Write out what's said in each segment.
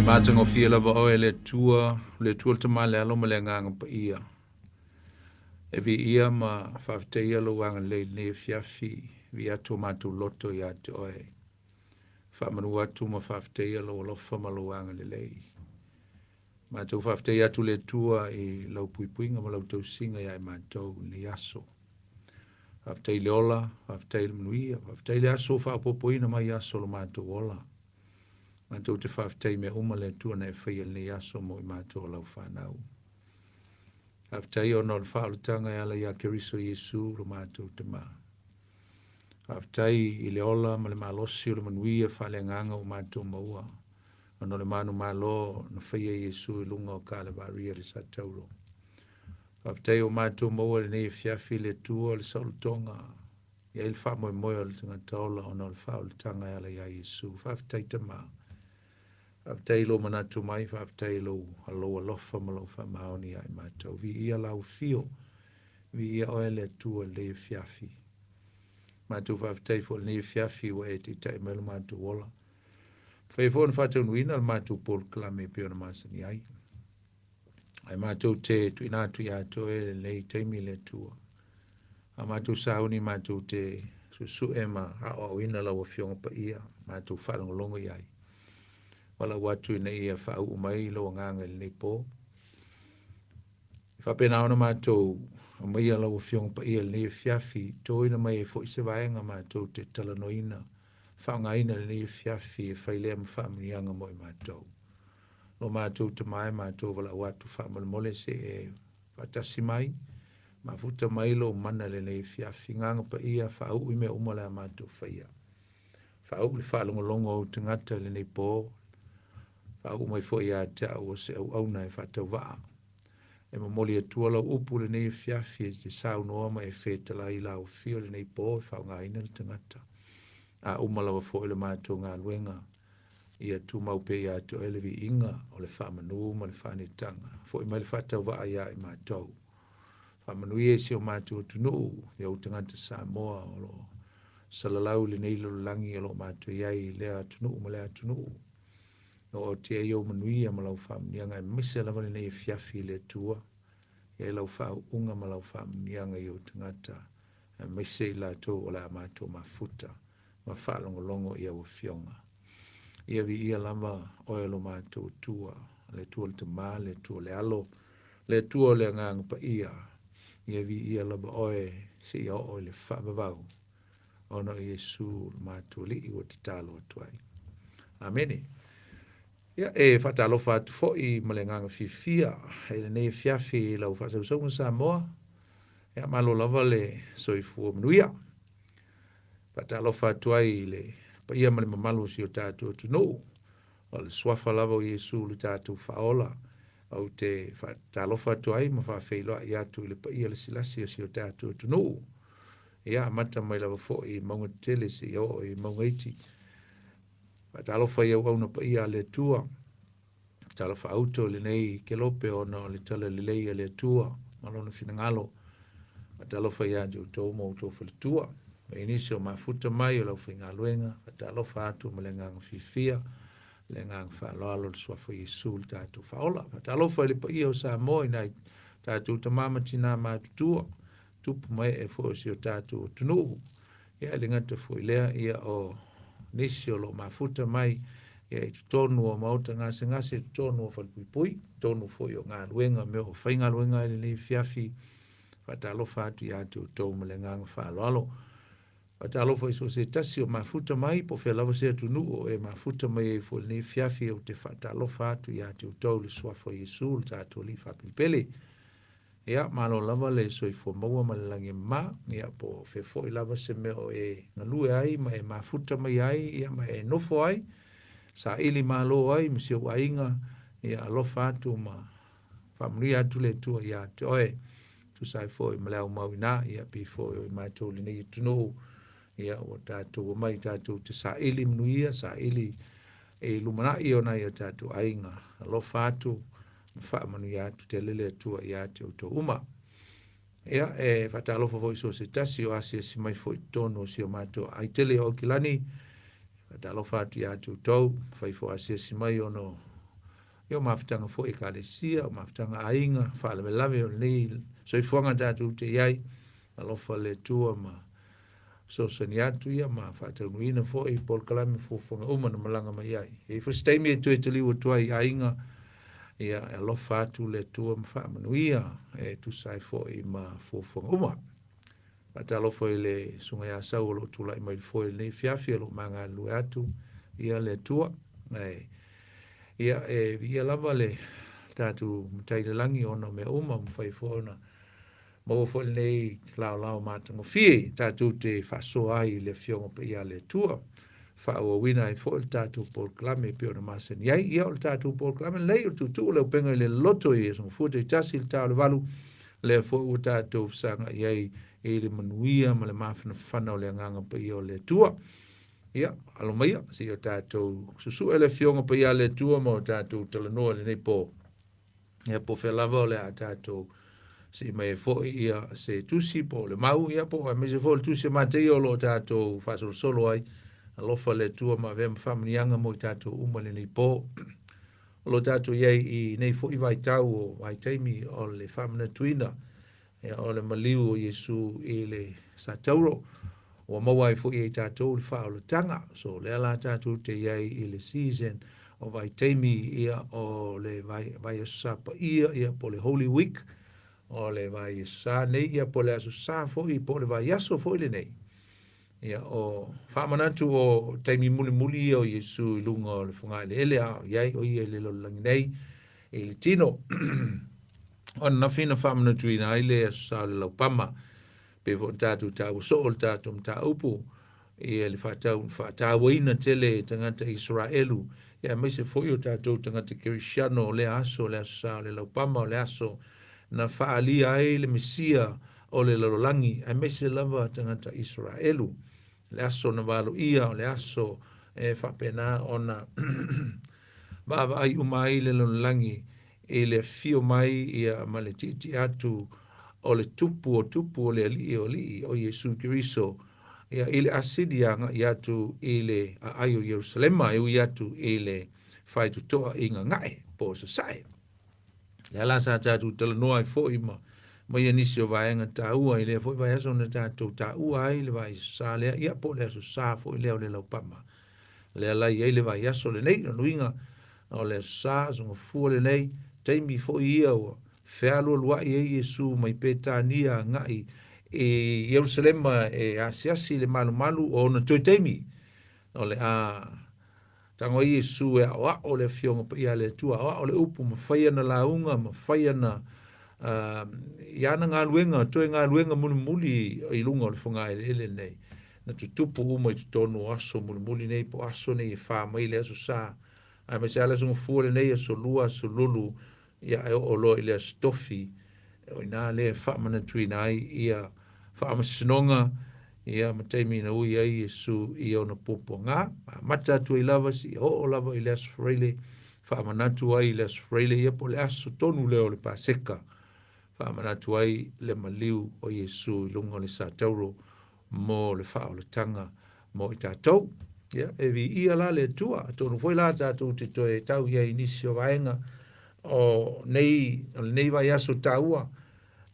E matagofie lava oe le Atua, le Atua le Tama le Alo ma le Agaga Paia. E viia ma faafetaia lou agalelei i lenei afiafi, viia atu o matou loto ia te oe. Faamanu atu ma faafetaia lou alofa ma lou agalelei. Matou faafetaia atu le Atua i lau puipuiga ma lau tausiga ia i matou i lenei aso. Faafetai i le ola, faafetai i le manuia, faafetai i le aso ua faaopoopoina mai aso o lo matou ola. Matou te faafetai i mea uma le Atua na e faia i lenei aso mo i matou o lau fanau. Faafetai ona o le faaolataga e ala iā Keriso Iesu lo matou Tama. Faafetai i le ola ma le malosi o le manuia faaleagaga ua matou maua ona o le manumalo na faia e Iesu i luga o Kalevaria i le Satauro. Faafetai ua matou maua i lenei afiafi le Atua o le saolotoga i ai le faamoemoe o le tagata ola ona o le faaolataga e ala iā Iesu. Faafetai Tama. Faafetai i lou manatu mai, faafetai i lou, lou alofa ma lou faamaoni ia i matou. Viia lau afio, viia oe le Atua i lenei afiafi. Matou faafetai foi i lenei afiafi ua e taitai mai lo matou ola. Fai foi ona faataunuina le matou polokalame e pei ona masani ai. Ae matou te tuuina atu ia te oe lenei taimi le Atua. A matou sauni matou te suesue ma aoaoina lau Afioga Paia, matou faalogologo i ai. Valaau atu ina ia faauu mai lou agaga i lenei po. E faapena ona matou aumaia lau Afioga Paia i lenei afiafi, toina mai ai foi se vaega matou te talanoaina, faaaogaina lenei afiafi e fai lea ma faamanuiaga mo i matou. Lo matou Tama e matou valaau atu faamolemole se e faatasi mai, mafuta mai lou mana i lenei afiafi, Agaga Paia faauu i mea uma o le a matou faia. Faauu le faalogologo a ou tagata i lenei po, faauu mai foi ia te au o se auauna e faatauvaa. E momoli atua lau upu i lenei afiafi e te saunoa ma e fetalai i lau afio i lenei po e faaaogaina le tagata. A uma lava foi le matou galuega, Ia tumau pea ia te oe le viiga o le faamanu ma le faaneetaga. Foi mai le faatauvaa ia i matou. Faamanuia i si o matou atunuu, i ou tagata Samoa o lo o salalau i lenei lalolagi o lo o matou i ai i lea atunuu ma lea atunuu. O ooti ai ou manuia ma lau faamanuiaga aemaise lava lenei afiafi i le Atua, i ai lau faauuga ma lau faamanuiaga i ou tagata, aemaise i latou o le a matou mafuta. ma faalogologo i au afioga. Ia viia lava oe lo matou Atua, le Atua o le Tama, le Atua o le Alo, le Atua o le Agaga Paia. Ia viia lava oe seia oo i le faavavau, ona o Iesu lo matou Alii ua tatalo atu ai. Amene. Ia, e faatalofa atu foi ma le agaga fiafia i lenei afiafi i lau faasausauga Samoa. Ia, malo lava le soifua manuia. Faatalofa atu ai i le paia ma le mamalu o si o tatou atunuu, o le suafa lava o Iesu le tatou faaola. Ou te faatalofa atu ai ma faafeiloai atu i le paia lasilasi o si o tatou atunuu. Ia, amata mai lava foi i mauga tetele seia oo i mauga iti. Faatalofa i auauna paia a le Atua. Tala faauto i lenei kelope ona o le talalelei a le Atua ma lona finagalo. Faatalofa ia te outou ma outou faletua, ma i nisi o mafuta mai o le aufaigaluega. Faatalofa atu ma le agaga fiafia, le agaga faaaloalo i le Suafa o Iesu le tatou Faaola. Faatalofa i le paia o Samoa i nai tatou tama ma tinā matutua, tupu ma ee foi o si o tatou atunuu. Ia, e le gata foi lea, ia o nisi o lo o mafuta mai ia i totonu o maota gasegase, i totonu o falepuipui, totonu foi o galuega, mea o faigaluega ai lenei afiafi. Faatalofa atu ia te outou ma le agaga faaaloalo. Faatalofa i so o se tasi o mafuta mai, po o fea lava se atunuu o e mafuta mai ai foi i lenei afiafi, ou te faatalofa atu ia te outou i le suafa o Iesu, le tatou Alii faapelepele. Ia, malo lava le soifua maua ma le lagi e mama, ia, po o fea foi lava se mea o e galue ai ma e mafuta mai ai, ia, ma e nofo ai, saili malo ai ma si ou aiga, ia, alofa atu ma faamanuia atu le Atua ia te oe. Tusa ai foi ma le aumau ina, ia, pei foi o i matou i lenei atunuu, ia, ua tatou omai tatou te saili manuia, saili i lumanai o nai o tatou aiga. Alofa atu ma faamanuia atu tele le Atua ia te outou uma. Ia, e faatalofa foi i so o se tasi o asiasi mai foi i totonu o si o matou aai tele o Aukilani. Faatalofa atu ia te outou, fai foi asiasi mai ona o Ia, o mafutaga foi Ekalesia, o mafutaga aiga, faalavelave o lenei soifuaga tatou te i ai, alofa le Atua ma fesoasoani atu ia ma faataunuuina foi polokalame fuafuaga uma na malaga mai ai. E i ai foi se taimi e toe taliu atu ai i aiga, ia e alofa atu le Atua ma faamanuia e tusa ai foi ma fuafuaga uma. Faatalofa i le Susuga ia Sau o lo o tulai mai i le foe i lenei afiafi o lo o magalulue atu ia le Atua. Ae ia e viia lava le tatou Matai i le lagi ona o mea uma ua mafai foi ona maua foi lenei laolao matagofie tatou te faasoa ai i le Afioga Paia a le Atua, faaauauina ai foi le tatou polokalame e pei ona masani ai. Ia, o le tatou polokalame lenei o le Tuutuu o le Auupega i le Loto i Aso Gafua taitasi i le ta o le 8, lea foi ua tatou fesagai ai i le manuia ma le mafanafana o le Agaga Paia o le Atua. Ia, alo maia, seia o tatou susue le Afioga Paia a le Atua ma o tatou talanoa i lenei po. Ia, po o fea lava o le a tatou sii mai ai foi ia se tusi po o le mau, ia po o aemaise foi o le tusi a Mateio o lo o tatou faasolosolo ai. Alofa le Atua ma avea ma faamanuiaga mo i tatou uma i lenei po. O lo o tatou i ai i nei foi vaitau o vaitaimi o le faamanatuina ia, o le maliu o Iesu i le satauro, ua maua ai foi e i tatou le faaolataga. So lea la tatou te i ai i le season o vaitaimi ia o le vai, vaiaso Sa paia ia po o le Holy Week, o le vaiaso Sa nei ia po o le aso Sa foi po o le vaiaso foi lenei. Ia o faamanatu o taimi mulimuli ia o Iesu i luga o le fogaeleele a o i ai o ia i le lalolagi nei i le tino. O ananafi na faamanatuina ai le Aso Sa o le Laupama, pei foi ona tatou taua soo le tatou mataupu ia le faatau, faatauaina tele e tagata Isaraelu, ia aemaise foi o tatou tagata Kerisiano o lea aso, le Aso Sa o le Laupama, o le aso na faaalia ai le Mesia o le lalolagi, aemaise lava tagata Isaraelu. Le aso na valoia, o le aso e faapena ona vaavaai uma ai le lalolagi i le afio mai ia ma le tietie atu o le Tupu o tupu o le Alii o alii, o Iesu Keriso, ia, i le asili agai atu i le aai o Ierusalema e ui atu i le faitotoa i Gagae po o Sasae. Lea la sa tatou talanoa ai foi ma ma ia nisi o vaega taua i lea foi vaiaso na tatou taua ai le vaiaso sa lea, ia po o le aso sa foi lea o le laupama. Lea la i ai le vaiaso lenei, lona uiga o le aso sa, aso gafua lenei, taimi foi ia ua fealualuai ai Iesu mai Petania agai i Ierusalema e asiasi i le malumalu o ona toe taimi o le a Tago ai Iesu e aoao le Afioga Paia a le Atua, aoao le upu ma fai ana lauga ma fai ana i ana galuega, toe galuega mulimuli i luga o le fogaeleele lenei. Na tutupu uma i totonu o aso mulimuli nei po o aso nei e fa mai le aso Sa, aemaise lava le aso Gafua lenei, aso Lua, aso Lulu, ia e oo loa i le aso Tofi, o i ina lea e faamanatuina ai ia faamasinoga ia ma taimi na ui ai Iesu i ona puapuaga, amata atu ai lava seia oo lava i le aso Faraile, faamanatu ai i le aso Faraile, ia po o le aso tonu lea o le Paseka, faamanatu ai le maliu o Iesu i luga o le satauro mo le faaolataga mo i tatou. Ia, e viia la le Atua, atonu foi la tatou te toe tau i ai i nisi o vaega o nei, o lenei vaiaso taua,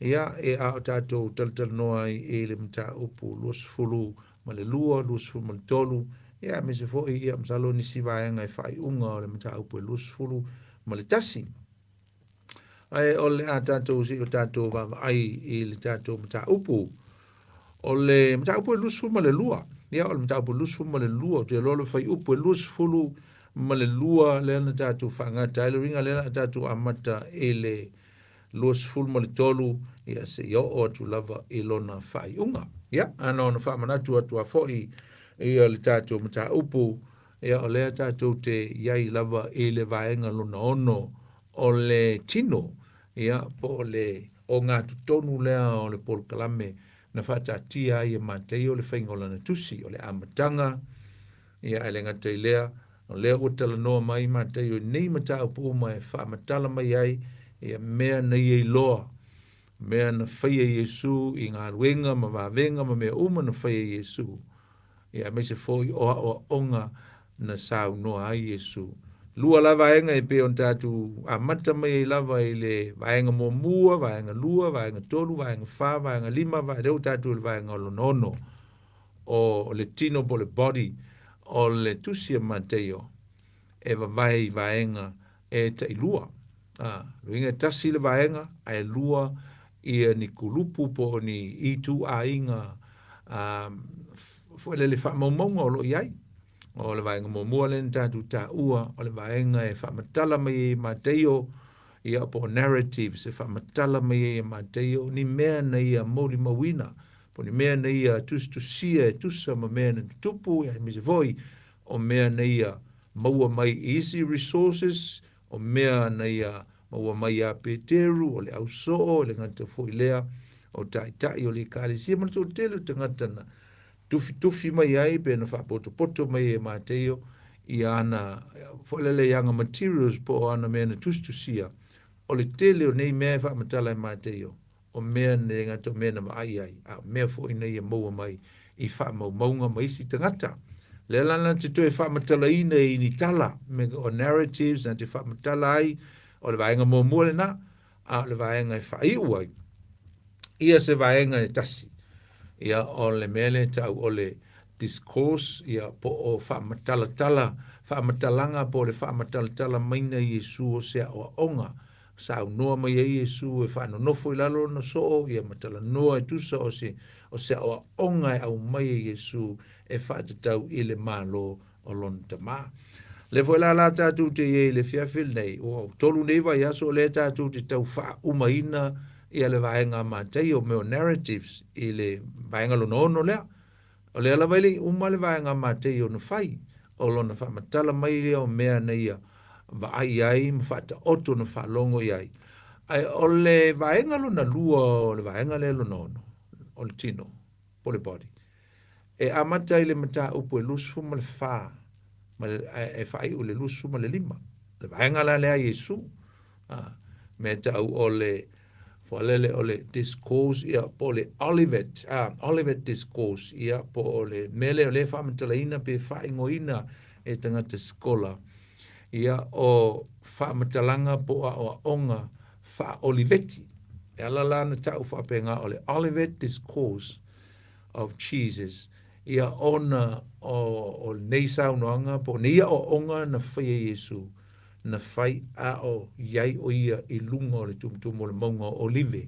ia, e a o tatou talatalanoa ai i le mataupu 22, 23, ia, aemaise foi, ia, masalo nisi vaega e faaiuga o le mataupu e 21. Ae o le a tatou se i o tatou vaavaai i le tatou mataupu. O le mataupu e 22, ia o le mataupu e 22, ou te iloa o le fuaiupu e 22 lea na tatou faagata ai le uiga lea na tatou amata i le 23, ia seia oo atu lava i lona faaiuga. Ia, ana ona faamanatu atu a foi ia le tatou mataupu, Ia, o lea tatou te i ai lava i le vaega lona ono o le tino, ia, po o le ogatotonu lea o le polokalame na faataatia ai e Mataio le faiga o lana tusi, o le amataga, ia, ae le gata i lea, o lea ua talanoa mai Mataio i nei mataupu uma e faamatala mai ai ia mea na ia iloa, mea na faia e Iesu i galuega ma vavega ma mea uma na faia e Iesu. Ia, aemaise foi o aoaoga na saunoa ai Iesu. Lua la vaega e pei ona tatou amata mai ai lava i le vaega muamua, vaega lua, vaega tolu, vaega fa, vaega lima, vaega lea ua tatou i le vaega lona ono o le tino po o le body o le tusi a Mataio e vavae i vaega e tailua. A, uiga e tasi le vaega ae lua ia ni kulupu po o ni ituaiga a, foi lele faamaumauga o lo o i ai. O le vaega muamua lea na tatou taua, o le vaega e faamatala mai ai e Mataio, ia po o narratives e faamatala mai ai e Mataio ni mea na ia molimauina, po o ni mea na ia tusitusia e tusa ma mea na tutupu, ia aemaise foi o mea na ia maua mai i isi resources, o mea na ia maua mai ia Peteru, o le ausoo, e le gata foi lea, o taitai o le ekalesia ma le toatele o tagata na tufitufi mai ai pe na faapotopoto mai ai e Mateio ia ana foi lele i ana materials po o ana mea na tusitusia. O le tele o nei mea e faamatala e Mateio, o mea ne gata o mea na vaai ai, a o mea foi na ia maua mai i faamaumauga ma isi tagata. Lea la na te toe faamatalaina i ni tala, me o narratives na te faamatala ai, o le vaega muamua lena, a o le vaega e faaiu ai, ia se vaega e tasi. Ia, o le mea lea e tau o le discourse, ia, po o faamatalatala, faamatalaga po o le faamatalatala maina Iesu o se aoaoga. Saunoa mai ai Iesu e faanonofo i lalo lona soo, ia ma talanoa e tusa o se, o se aoaoga e aumai e Iesu e faatatau i le Malo o lona Tama. Lea foi la la tatou te i ai i le afiafi lenei, ua tolu nei vaiaso o lea tatou te tau faaumaina ia le vaega a Mataio, mea o narratives i le vaega lona ono lea. O lea lava e le i uma le vaega a Mataio na fai, o lona faamatala mai lea o mea na ia vaai ai ma faataoto na faalogo i ai. Ae o le vaega lona lua o le vaega lea lona ono, o le tino, po o le body, E amata i le mataupu e 24 ma le, e faaiu i le 25. Le vaega la lea a Iesu, a, mea tau o le foalele o le discourse, ia, po o le Olivet, a, Olivet discourse, ia, po o le mea lea o lea e faamatalaina pe faaigoaina e tagata sikola, ia, o faamatalaga po o aoaoga faa-Oliveti. E ala la na tau faapena o le Olivet discourse, of Jesus, ia ona o, o nei saunoaga po o nei aoaoga na faia e Iesu, na fai a o i ai o ia i luga o le tumutumu o le mauga o Olive.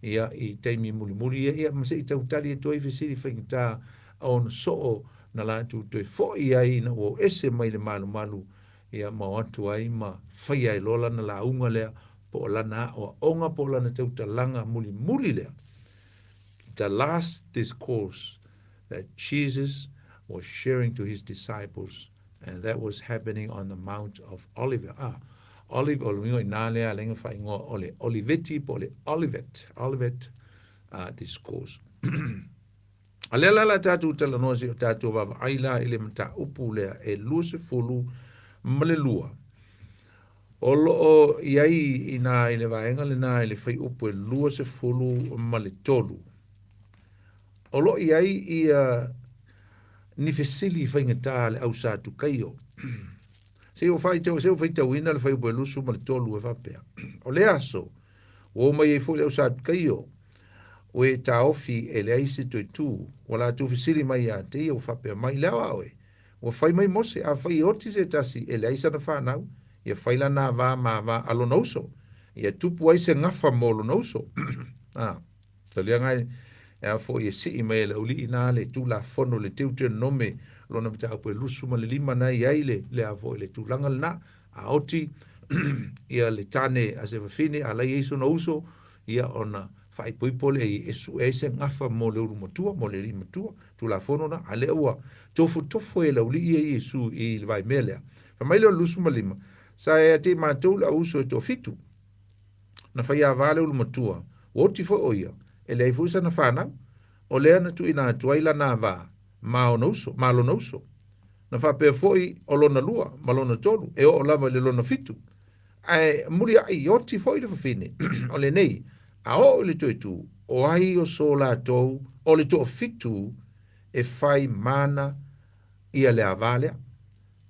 Ia, i taimi mulimuli ia, ia, ma se i tautali atu ai fesili faigata a ona soo na latou toe foi ai ina ua o ese mai le malumalu, ia, ma o atu ai ma faia ai loa lana lauga lea, po o lana aoaoga po o lana tautalaga mulimuli lea. The last discourse that Jesus was sharing to his disciples and that was happening on the Mount of Olivet. Ah, Olive, o le uiga i nā lea lenga whaingoa o le Oliveti po o le Olivet, Olivet discourse. A lea la la tātou talanoa se o tātou vaavaai la i le mataupu lea e 22. O lo o i ai inā i le vaega lenā i le fuaiupu e 23. O lo o i ai ia ni fesili faigata a le au Satukaio. Se i ou faitau, se i ou faitauina le fuaiupu e 23 e faapea, O le aso ua o mai ai foi le au Satukaio, ua e taofi e leai se toe tu, ua latou fesili mai ia te ia ua faapea mai, Le ao a oe? Ua fai mai Mose, afai e oti se tasi e leai sana fanau, ia fai lana ava ma ava a lona uso, ia tupu ai se gafa mo lona uso. A, taliaga e, e a foi e sii mai e le auli'i na le Tulafono le Teuteronome lona mataupu e 25 na i ai le, le a foi le tulaga lena. A oti ia le tane a se fafine a lai ai sona uso, ia ona faaipoipo lea e sue ai se gafa mo le ulu matua, mo le alii matua, Tulafono na, a lea ua tofotofo e le auli'i ia Iesu i le vaimea lea. Fai mai lea o le 25, Sa ia te i matou le auuso e toafitu, na fai ava le ulu matua, ua oti foi o ia, e leai foi sana fanau, o lea na tuuina atu ai lana ava ma ona uso, ma lona uso. Na faapea foi o lona lua ma lona tolu, e oo lava i le lona fitu. Ae muliaʻi oti foi le fafine o lenei, a oo i le toe tu, o ai o so latou o le toafitu e fai mana ia le ava lea.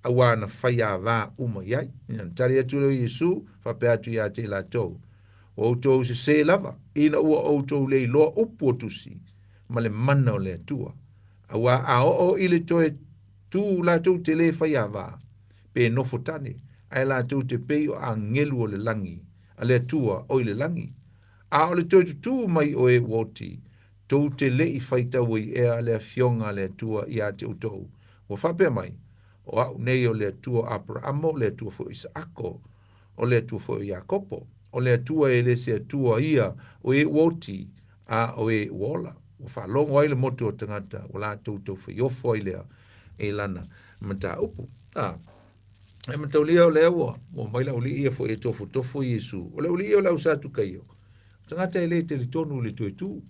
Auā na faiāvā uma i ai. Ona tali atu lea o Iesu, faapea atu ia te i latou, Ua outou sesē lava, ina ua outou le iloa upu o Tusi, ma le mana o le Atua. Auā a oo i le toe tū latou te lē faiāvā, pe nofo tane, ae latou te pei o agelu o le lagi, a le Atua o i le lagi. A o le toe tutū mai o e ua oti, tou te le i faitau ai ea le Afioga a le Atua ia te outou, ua faapea mai, O a'u nei o le Atua o Aperaamo, o le Atua foi o Isaako, o le Atua foi o Iakopo. O le Atua e le se Atua ia o e ua oti, a o e ua ola. Ua faalogo ai le motu o tagata, ua latou taufaiofo ai lea i lana mataupu. A, e mataulia o lea ua mai le aualii ia foi e tofotofo Iesu. O le aualii ia o le au Satukaio, o tagata e le talitonu i le toe tu.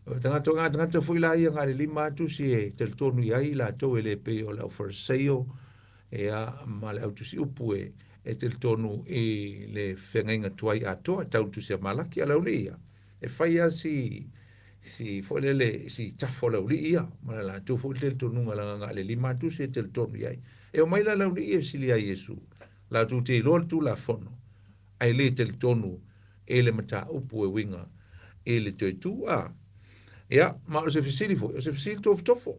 O tagata, o tagata foi la ia na le lima atu si e talitonu i ai latou e le pei o le au Fariseio ia ma le au tusi upu e e talitonu i le feagaiga tuai atoa tau tusi a Malaki a le aualii ia e fai lava si si foi lele si tafa o le aualii ia ma le latou foi talitonuga leaga na o le lima tusi e talitonu i ai. E omai la le aualii e fesili ia Iesu latou te iloa le Tulafono ae le talitonu i le mataupu e uiga i le toe tu a. Ia, ma o se fesili foi, o se fesili tofotofo.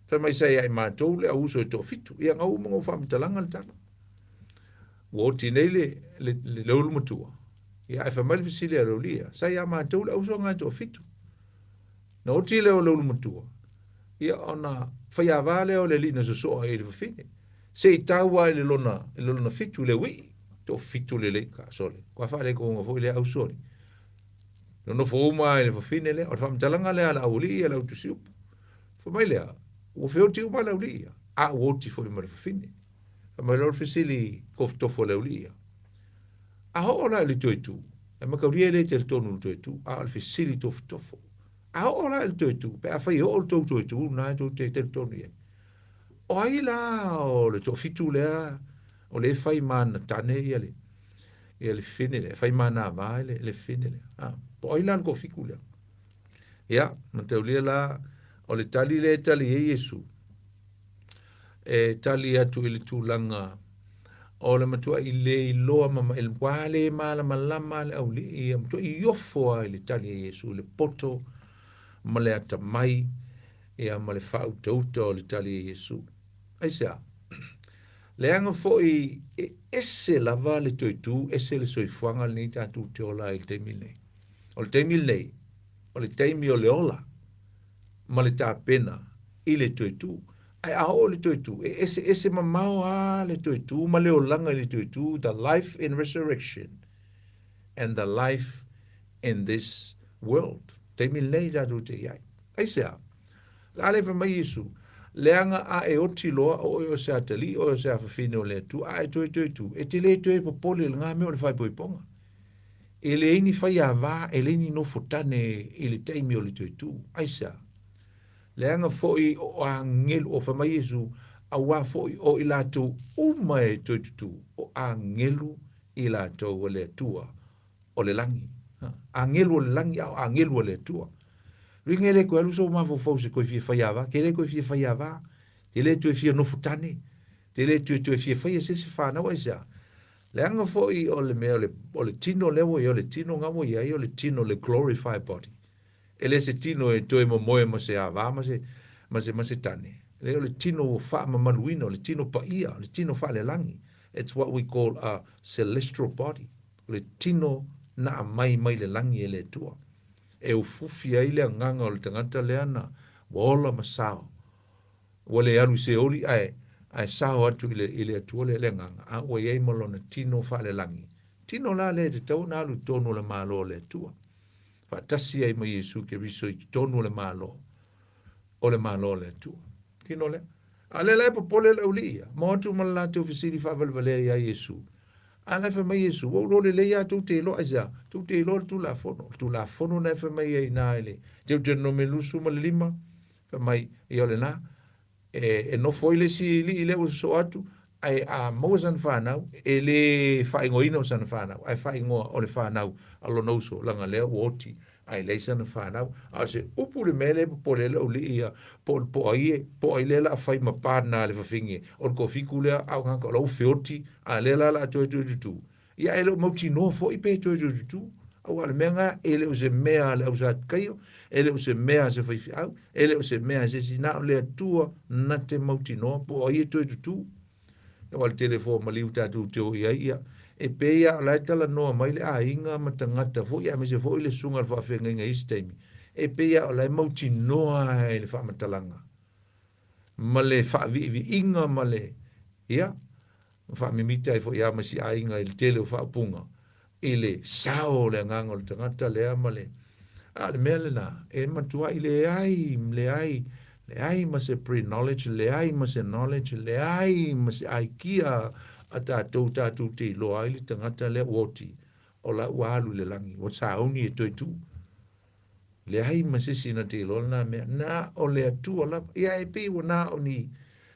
Fai mai sa ia i matou le au uso e toafitu. Ia, na uma ona ou faamatalaga le tala. Ua oti nei le, le, le, le ulu matua. Ia, ae fai mai le fesili a le aualii, sa ia matou le au uso na e toafitu. Na oti lea o le ulu matua, ia ona faiāvā lea o le alii na sosoa i le fafine. Se i tau lava i le lona, i le lona fitu le uii, toafitu lelei, ka sole. Kua faaletonu foi lea au sole. Nonofo uma lava i le fafine lea. O le faamatalaga lea a le aualii ia le au tusiupu. Fai mai lea, ua feoti uma le aualii ia, a ua oti foi ma le fafine. Fai mai loa le fesili tofotofo a le aualii ia, A oo la i le toe tu, e mataulia e le talitonu i le toe tu, a o le fesili tofotofo. A oo la i le toe tu, pe afai e oo le tou toe tu lena e tou te talitonu i ai, o ai la o le toafitu lea o lea e fai ma ana tane ia le, ia le fafine lea, e fai ma ana ava le, le fafine lea. A, po o ai la le toafitu lea? Ia, mataulia la, o le tali lea e tali ai Iesu, e tali atu i le tulaga o le matuaʻi le iloa ma ma ua le malamalama le aualii ia matuaʻi ofo lava i le tali a Iesu i le poto ma le atamai ia ma le faautauta o le tali a Iesu. Aisea? Leaga foi e ese lava le toe tu, ese le soifuaga lenei tatou te ola ai i le taimi lenei. O le taimi lenei, o le taimi o le ola ma le tapena i le toe tu. Ae a oo i le toe tu, e eseese mamao lava le toe tu ma le olaga i le toe tu, the life in resurrection and the life in this world. Taimi lenei tatou te i ai. Aisea? La le fai mai Iesu, leaga a e oti loa o oe o se atalii, oe o se afafine o le Atua, a e toe toe tu, e te le toe popole i lena mea o le faaipoipoga. E leai ni faiāvā, e leai ni nofo tane i le taimi o le toe tu. Aisea? Leaga foi o agelu, o fai mai Iesu, auā foi o i latou uma e toe tutū, o agelu i latou a le Atua o le lagi. Agelu o le lagi, a o agelu a le Atua. Luiga e le toe alu sou mafaufau se toe fia faiāvā, ke le toe fia faiāvā, te le toe fia nofo tane, te le toe toe fia faia se isi whanau, aisea? Leaga foi o le mea o le, o le tino lea ua i ai, o le tino na ua i ai, o le tino, le glorified body. E le se tino e toe momoe ma se ava ma se, ma se, ma se tane. Leai, o le tino ua faamamaluina, o le tino paia, o le tino faalelagi. It's what we call a celestial body. O le tino na aumai mai le lagi e le Atua. E ufufi ai le agaga o le tagata lea na ua ola ma sao. Ua le alu i Seoli ae, ae sao atu i le, i le Atua le, le agaga, a ua i ai ma lona tino faalelagi. Tino la lea e tatau ona alu i totonu o le Malo o le Atua. Faatasi ai ma Iesu Keriso i totonu o le Malo, o le Malo o le Atua. Tino lea. A o lea la e popole le aualii ia, ma o atu ma le latou fesili faavalevalea iā Iesu. A la e fai mai Iesu, ua ou iloa lelei lava tou te iloa, aisea? Tou te iloa le Tulafono. Le Tulafono na e fai mai ai i ina i le Deuteronomi 25, Fai mai, ia o lena, e, e nofo ai le isi alii lea ua sosoo atu, ae a maua sana fanau, e le faaigoaina o sana fanau, ae faaigoa o le fanau a lona uso, leaga lea ua oti. Ae leai sana fanau. A o se upu le mea lea e popole ai le aualii ia, po o, po o ai e, po o ai lea o le a fai ma partner a le fafine, o le toafitu lea, a o tagata o la ua feoti, a o lea la o le a toe toe tutū. Ia e le o mautinoa foi pe toe toe tutū. Aua o le mea lena, e le o se mea a le au Satukaio, e le o se mea a se faifeau, e le o se mea a se isi, na o le Atua na te mautinoa po o ai e toe tutū. Aua o le tele foi o maliu tatou te o i ai, ia, e pei lava o la e talanoa mai le aiga ma tagata foi, aemaise foi le susuga i le faafeagaiga i isi taimi, e pei lava o la e mautinoa lava i le faamatalaga ma le faaviiviiga ma le, ia, ma faamimita ai foi lava ma si aiga i le tele o faaupuga i le sao o le agaga o le tagata lea ma le a o le mea lena e matuai leai leai leai ma se pre-knowledge leai ma se knowledge leai ma se aikia a tatou tatou te iloa ai le tagata lea ua oti o la ua alu i le lagi ua sauni e toe tu Leai ma se isi na te iloa lena mea, na o le Atua lava. Ia e pei ua na o ni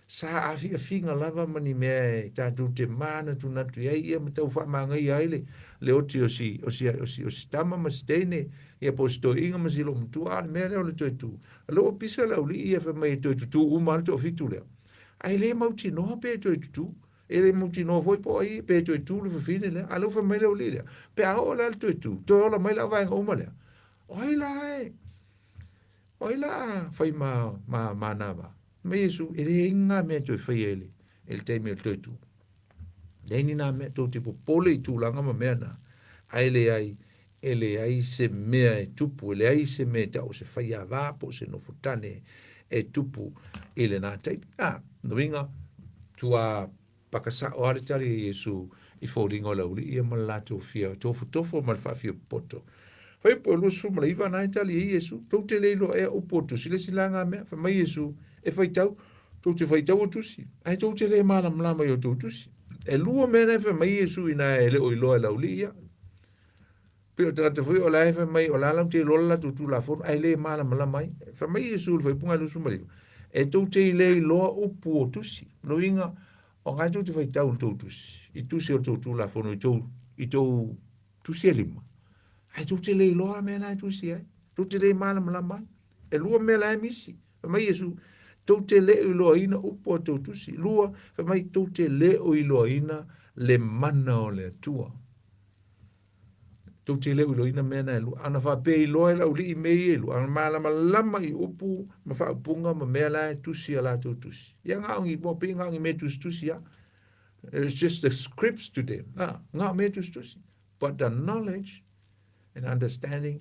saafiafiga lava ma ni mea e tatou te manatunatu i ai ia ma tau faamagaia ai le, le oti o si, o si, o si, o si tama ma si teine, ia po o si toeaina ma si loomatua, a o le mea lea o le toe tu. O lea ua pisa le aualii ia fai mai e toe tutū uma lava le toafitu lea. Ae le mautinoa pe toe tutū. E le mautinoa foi po o ai pe toe tu le fafine lea. A lea ua fai mai le aualii lea, pe a oo la le toe tu, toe ola mai la vaega uma lea. O ai la e, o ai la a fai ma, ma, ma nā wā. Mai Iesu, e leai ni ngā mea toe whaia e le, e le taimi o le toe tu. Leai ni nā mea, tou te popole i tūlanga ma mea nā. Ae leai, e leai se mea e tupu, e leai se mea e tau o se whaiāwā po o se nofotane e tupu i lenā taimi. Ā, nuinga, tuā paka sa'o lava le tali a Iesu i foliga o le aualii ia ma le latou fia tofotofo ma le faafia popoto. Fai po e 29 na e tali ai Iesu, tou te le iloa ea upu o tusi le isi la ngā mea. Fai mai Iesu, e faitau, tou te faitau o tusi, ae tou te le malamalama i o tou tusi. E lua mea na e fai mai Iesu inā e le o iloa e le aualii ia. Pei o tagata foi o la e fai mai o la lau te iloa le latou Tulafono ae le malamalama ai. Fai mai Iesu i le faaipuga 29, E tou te le iloa upu o tusi. Lona uiga, o nga e tou te faitau i le tou tusi, i tusi o le tou Tulafono i tou, i tou tusi e lima, ae tou te le iloa mea na e tusi ai. Tou te le malamalama ai. E lua mea la e misi. Fai mai Iesu, tou te le o iloaina upu a tou tusi. Lua, fai mai, tou te le o iloaina le mana o le Atua. Tou te le o iloaina mea na e lua. Ana faapea iloa e le aualii mea ia e lua, ana malamalama i upu ma faaupuga ma mea la e tusi a latou tusi. Ia na o ni, ua pei na o ni mea tusitusi lava. It's just the scripts to them. Ah, na o mea tusitusi. But the knowledge and understanding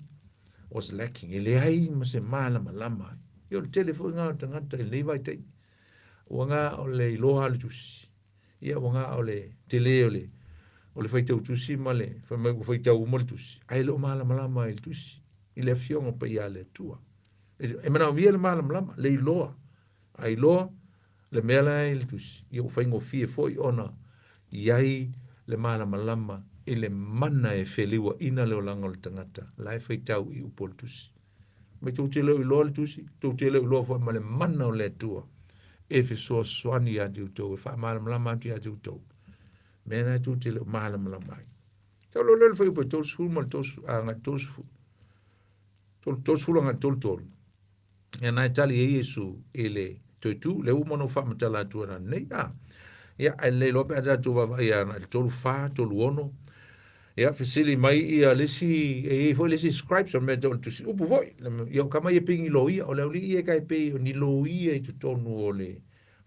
was lacking. E leai ma se malamalama ai. Ia o le tele foi ngā o tagata i lenei vaitaimi. Ua ngā o le iloa le tusi. Ia ua ngā o le tele o le o le faitau tusi ma le fai mai ua faitau uma le tusi. Ae le o malamalama i le tusi, i le Afioga Paia a le Atua. E manaomia le malamalama, le iloa. A iloa le mea la e i le tusi, ia ua faigofie foi ona i ai le malamalama i le mana e feliuaina le olaga o le tagata la e faitau i upu o le tusi. Mai tou te le o iloa le tusi, tou te le o iloa foi ma le mana o le Atua e fesoasoani ia te outou, e faamalamalama atu ia te outou. Mea na tou te le o malamalama ai. Tau lo lea le fuaiupu e 30 ma le 30, agai 30, 30 agai 33. Ia na e tali ai Iesu i le toe tu, le uma ona ou faamatala atu ana nei. Ah, ia, ae lelei loa pe a tatou vaavaai ana i le 34, 36. Ia, fesili mai ia le isi, e i ai foi le isi scribes, o le mea tau o le tusi upu foi. Ia, o kama ia pei ni loia, o le aualii ia e kai pei o ni loia i totonu o le,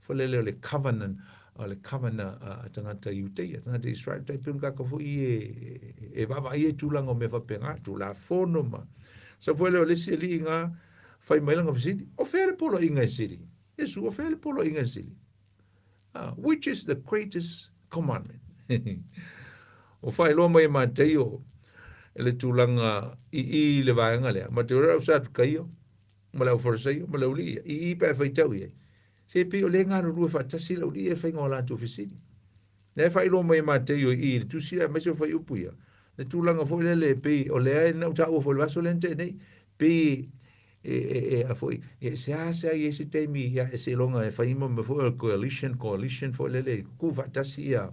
foi lele o le covenant, o le covenant a tagata Iuteia, tagata Israel, tai pei o ni kākau foi e, e vaavaai ai tulaga o mea faapena, tulafono ma. Sau foi lea o le isi alii na fai mai lana fesili, o fea le poloaiga e sili? Iesu, o fea le poloaiga e sili? Which is the greatest commandment? O faailoa mai e Mataio e le tulaga i i i le vaega lea, ma te ora au Satukaio, ma le au Farisaio, ma le aualii ia, i i pe a faitau i ai. Se pei o lea e galulue faatasi le aualii ia e faiga o latou fesili. Lea e faailoa mai e Mataio i i i le tusi lea, aemaise o fuaiupu ia, le tulaga foi lele e pei o lea na ou taua foi i le vaiaso lea na tea nei, pei e, e, e, a foi, e seasea i ai se taimi, ia, e seiloga e fai ma mea foi o le coalition, coalition foi lele, tutu faatasi ia,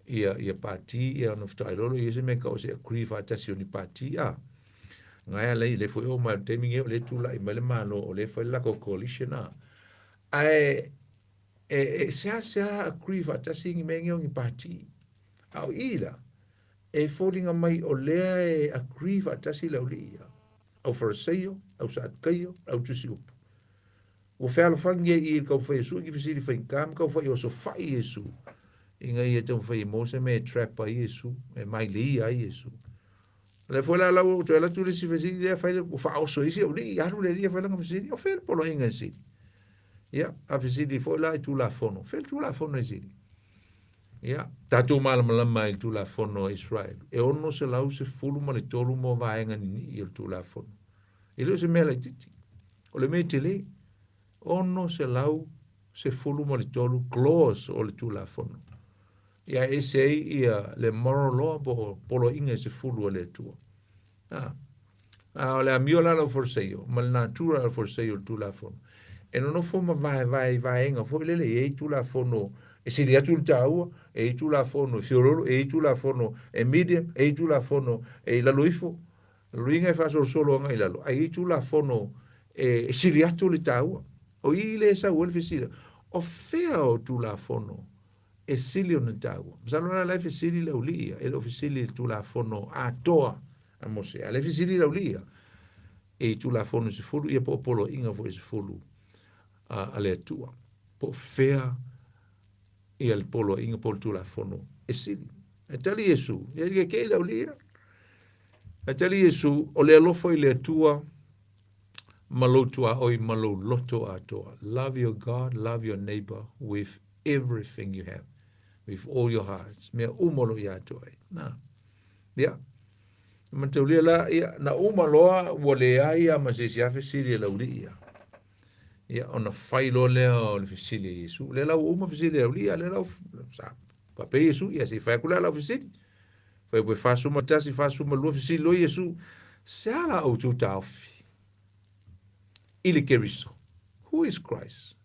ia, ia pati, ia ona faatoa iloa lea i ai se mea e tau o se agree faatasi o ni pati, a. Gaea lei le foi o mai o le taimi nei o lea e tulai mai le Malo o lea e fai le latou coalition a. Ae e, e seasea agree faatasi ni mea nei o ni pati. A o i la, e foliga mai o lea e agree faatasi le aualii ia, au Fariseio, au Satukaio, au Tusi Upu. Ua fealofani ai i i le taumafai e sue ni fesili faigata ma taumafai e osofai Iesu, ina ia taumafai e maua se mea e trap ai Iesu, e maileia ai Iesu. O lea foi la lau ua toe alu atu le isi fesili lea fai le ua faaoso e isi aualii, alu le alii e fai lana fesili, o fea le poloaiga e sili? Ia, a fesili foi la i Tulafono, o fea le Tulafono e sili? Ia, tatou malamalama ai i le Tulafono a Israel, e 613 mo vaega ninii o le Tulafono. E le o se mea laitiiti. O le mea tele, 613 clause o le Tulafono. Ia e ese ai ia le moral law po o poloaiga e sefulu a le Atua. A, a o le amio la lau Fariseio ma le natura a le Fariseio o le Tulafono, e nonofo ma vaevae i vaega foi lele, e i ai Tulafono e sili atu le taua, e i ai Tulafono e fiololo, e i ai Tulafono e medium, e i ai Tulafono e i lalo ifo. O le uiga e faasolosolo agai i lalo, ae i ai Tulafono e sili atu le taua. O i lea e sau ai le fesili, o fea o Tulafono e sili ona taua? Masalo la la e fesili le aualii ia, e le o fesili i le Tulafono atoa a Mose, a o lea e fesili le aualii ia i Tulafono e sefulu, ia po o poloaiga foi e sefulu a le Atua. Po o fea ia le poloaiga po o le Tulafono e sili. Ae tali Iesu, ia i ke le aualii ia. Ae tali Iesu, o le alofa i le Atua ma lou tuaoi ma lou loto atoa. Love your God, love your neighbor with everything you have, with all your hearts. Mea uma o lo o ia te oe. Na. Ia. Mataulia la, ia, na uma loa, ua leai lava ma se isi afe sili e laulii ia. Ia, ona fai loa lea o le fesili a Iesu. Lea la ua uma fesili a laulii, a lea la ua sa faapea Iesu, ia se i fai atu la lau fesili. Fai atu e 41, 42 fesili loa Iesu, se a la outou taofi i le Keriso? Who is Christ?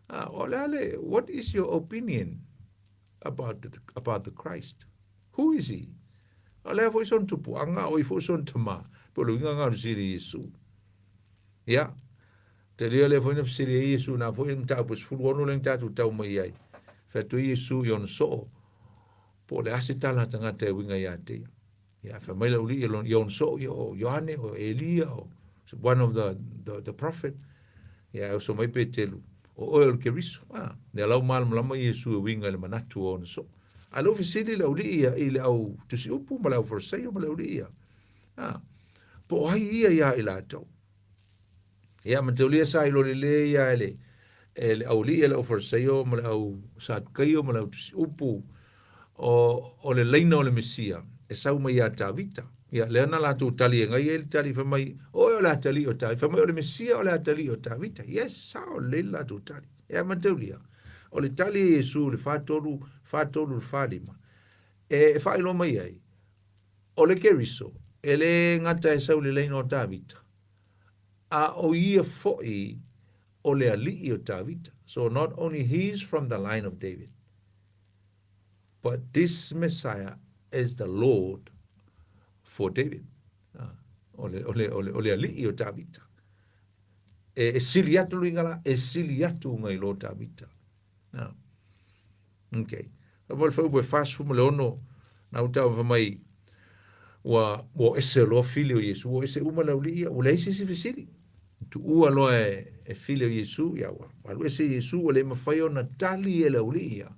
Ah, o le a le, what is your opinion about the Christ? Who is he? O le a foi sona tupuaga, o ai foi sona tama? Po o le uiga lena o le fesili a Iesu. Ia, talia lea foi na fesili ai Iesu, na foi le mataupu e 16 lea na tatou tau mai ai. Fai atu ai Iesu i ona soo, po o le a se tala a tagata e uiga ia te ia. Ia, fai mai le aualii i ona soo, ia o Ioane, o Elia, o one of the prophet. Ia, e oso mai Petelu, o oe o le Keriso. Ah, lea la ua malamalama Iesu e uiga i le manatu o ona soo. A lea ua fesili le aualii ia i le au tusiupu ma le au Fariseio ma le aualii ia. Ah, po o ai ia iā i latou. Ia, mataulia sa ilo lelei ia e le, e le aualii e le au Fariseio ma le au Sadukaio ma le au tusiupu o, o le laina o le Mesia e sau mai iā Tavita. Ia, lea na latou tali e ngai ai le tali fai mai, oe o le atalii o Tavita. Fai mai o le Mesia o le atalii o Tavita. Yes, sao lelei le latou tali. Ia, mataulia, o le tali a Iesu i le 43, 43 i le 45, e faailoa mai ai, o le Keriso, e le gata e sau i le laina o Tavita, a o ia foi o le alii o Tavita. So not only he is from the line of David, but this Messiah is the Lord for David. Ah, o le, o le, o le, o le alii o Tavita. E, e sili atu luiga la, e sili atu ngai lo Tavita. Ah. Okay. Ka mo le whaupu e whasu ma le ono, na uta o mai, ua, ua ese loa fili o Iesu, ua ese uma le aualii ia, ua leai se isi fesili. Tuua loa e, e fili o Iesu, ia ua alu ese Iesu, ua le mafai ona tali e le aualii ia,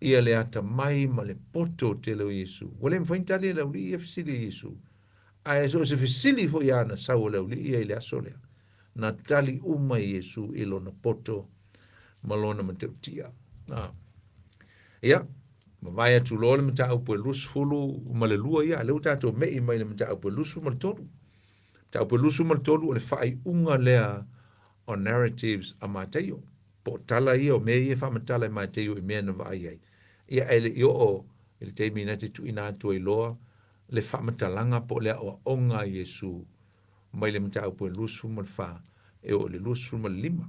ia le atamai ma le poto tele o Iesu. Ua le mafai ona tali e le aualii ia fesili a Iesu. Ae so o se fesili foi lava na sau a le aualii ia i le aso lea, na tali uma e Iesu i lona poto ma lona matautia. Ah. Ia, mavae atu loa le mataupu e 22 ia, lea ua tatou me'i mai le mataupu e 23. Mataupu e 23 o le faaiuga lea o narratives a Mataio. Po o tala ia o mea ia e faamatala e Mataio i mea na vaai ai. Ia, ae le i oo i le taimi na te tuuina atu ai loa le faamatalaga po o le aoaoga a Iesu mai le mataupu e 24 e oo i le 25.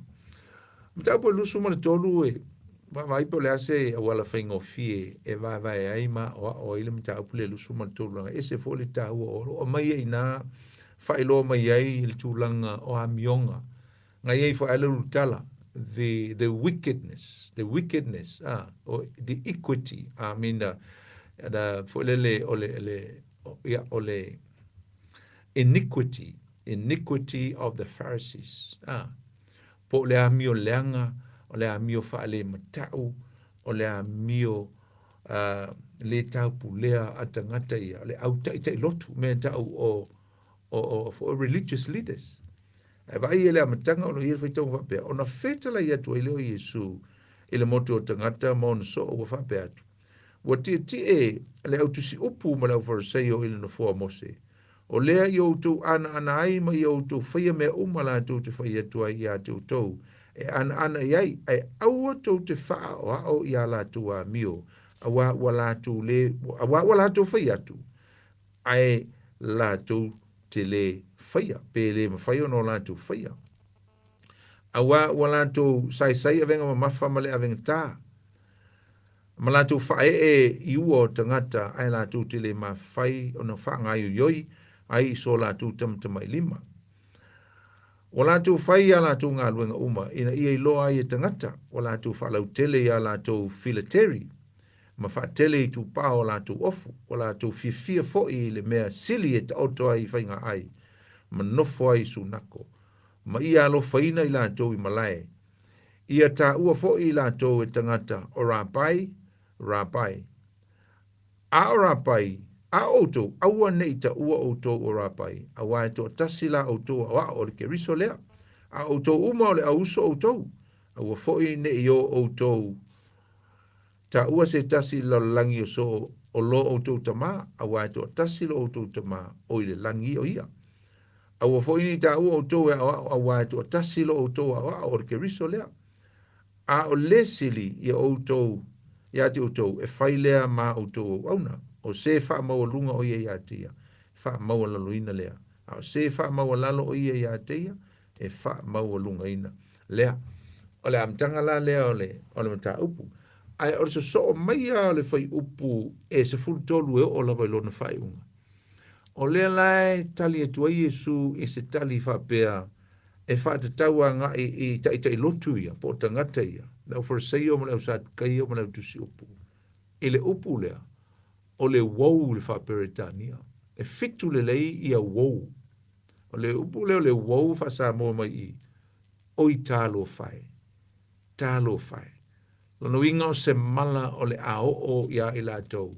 Mataupu e 23 e Vaavaai po o le a se auala faigofie e vaevae ai ma aoao ai le mataupu lea 23 leaga e ese foi le taua o lo o aumai ai i ina faailoa mai ai le tulaga o amioga na i ai foi lava le ulutala the the wickedness the wickedness ah or the equity I mean the, the foi lele o le le ia o le iniquity iniquity of the Pharisees ah Po o le amio leaga, o le amio faalematau, o le amio uh, le taupulea a tagata ia, o le au taʻitaʻi lotu, mea ta'u o, o, o, o religious leaders. Ae vaai i le amataga o lo o i ai le faitauga faapea, ona fetalai atu ai lea o Iesu i le motu o tagata ma ona soo ua faapea atu, Ua tietie le au tusiupu ma le au Fariseio i le nofoa o Mose, O lea i outou anaana ai ma i outou faia mea uma latou te fai atu ai iā te outou e anaana i ai, ae aua tou te faaʻaoaʻo i ā latou amio, auā ua latou lē, auā ua latou fai atu, ae latou te lē faia, pe lē mafai ona o latou faia. Auā ua latou saesai avega mamafa ma le avegatā, ma latou faaee i ua o tagata ae latou te le mafai ona faagaoioi ai i so latou tamatamailima. Ua latou fai i a latou galuega uma ina ia iloa ai e tagata, ua latou faalautele i a latou filateri, ma faatele itupā o latou ofu, ua latou fiafia foi i le mea sili e taoto ai i faiga-ai, ma nofo ai i sunako, ma ia alofaina i latou i malae, Ia taua foi i latou e tagata o Rapai, Rapai. A o Rapai, a o outou, aua ne i taua outou o Rapai, auā e toatasi la outou aoao o le Keriso lea, a o outou uma o le auuso outou, aua foi ne i o outou taua se tasi i le lalolagi o so o lo outou Tama, auā e toatasi lo outou Tama, o i le lagi o ia. Aua foi ne i taua outou e aoao auā e toatasi lo outou aoao o le Keriso lea. A o le sili ia outou iā te outou e fai lea ma outou auauna, o se faamaualuga o ia iā te ia, e faamaualaloina lea, a o se faamaualalo o ia iā te ia, e faamaualugaina lea. O le amataga la lea o le, o le mataupu. Ae o le sosoo mai lava o le fuaiupu e 13 e oo lava i lona faaiuga. O lea la e tali atu ai Iesu i se tali faapea e faatatau agai i taitai lotu ia, po o tagata ia, le au Fariseio ma le au Satukaio ma le au tusiupu, i le upu lea, o le woe i le faa-Peretania. E fitu lelei ia woe. O le upu lea o le woe faa-Samoa mai i, oi talofa e, talofa e. Lona uiga o se mala o le a oo iā i latou.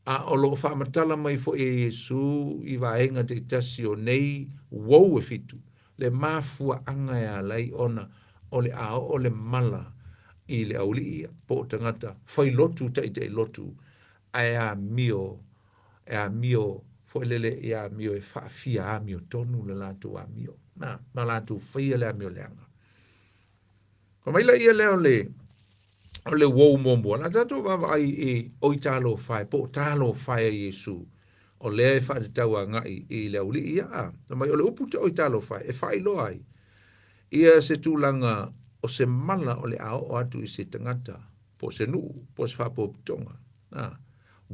A o lo o faamatala mai foi e Iesū i vaega taitasi o nei uou e fitu, le mafuaaga e ala ai ona o le a oo le mala i le aualii ia, po o tagata fai lotu taitai lotu, ae amio, e amio foi lele e amio e faafia amiotonu le latou amio, na, ma latou faia le amio leaga. Fai mai laia lea o le o le uou muamua, la tatou vaavaai i oi talofa e, po o talofa e a Iesu, o lea e faatatau agai i le aualii ia, a. Fai mai o le upu te oi talofa e, e faailoa ai ia se tulaga o se mala o le a oo atu i se tagata, po o se nuu, po o se faapotopotoga. A.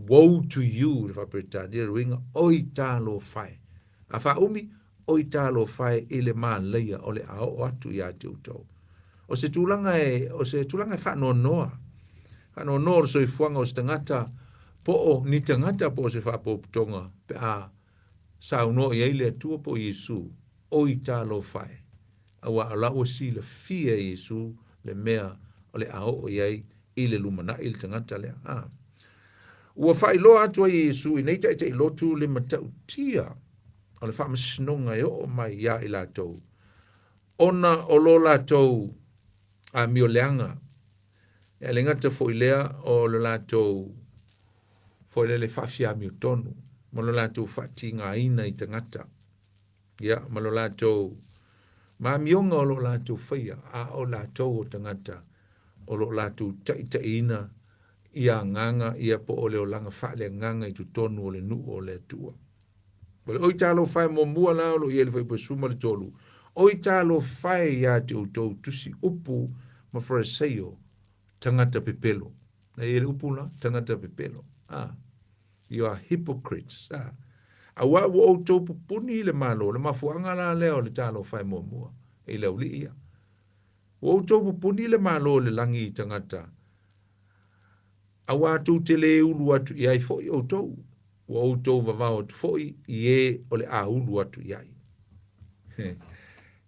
Woe to you, le faa-Peretania, le uiga, oi talofa e. A faaumi, Oi talofa e i le mālaia o le a oo atu iā te outou. O se tulaga e, o se tulaga e faanoanoa. Faanoanoa o le soifuaga o se tagata po o ni tagata po o se faapotopotoga pe a saunoa i ai le Atua po o Iesu, oi talofa e, auā o la ua silafia e Iesu le mea o le a oo i ai i le lumanai le tagata lea. A. Ua faailoa atu ai e Iesu i nei taitai lotu le matautia o le faamasinoga e oo mai iā i latou, ona o lo latou amio leaga, e le gata foi lea o le latou foi lele faafiamiotonu, ma lo latou faatigaina i tagata, ia, ma lo latou ma amioga o lo latou faia, a o latou o tagata o lo latou taitaiina ia agaga ia po o le olaga faaleagaga i totonu o le nuu o le Atua. O le oi talofa e muamua la o lo o i ai le fuaiupu 13, Oi talofa e iā te outou tusi upu ma Fariseio, Tagata pepelo. Na i le upu la, tagata pepelo. Ah, you are hypocrites. Ah. Auā ua outou pupuni i le Malo, le mafuaaga la lea o le talofa e muamua i le auli'i ia. Ua outou pupuni le Malo o le lagi i tagata, auā tou te lē ulu atu i ai foi outou, ua outou vavao atu foi i ē o le a ulu atu i ai.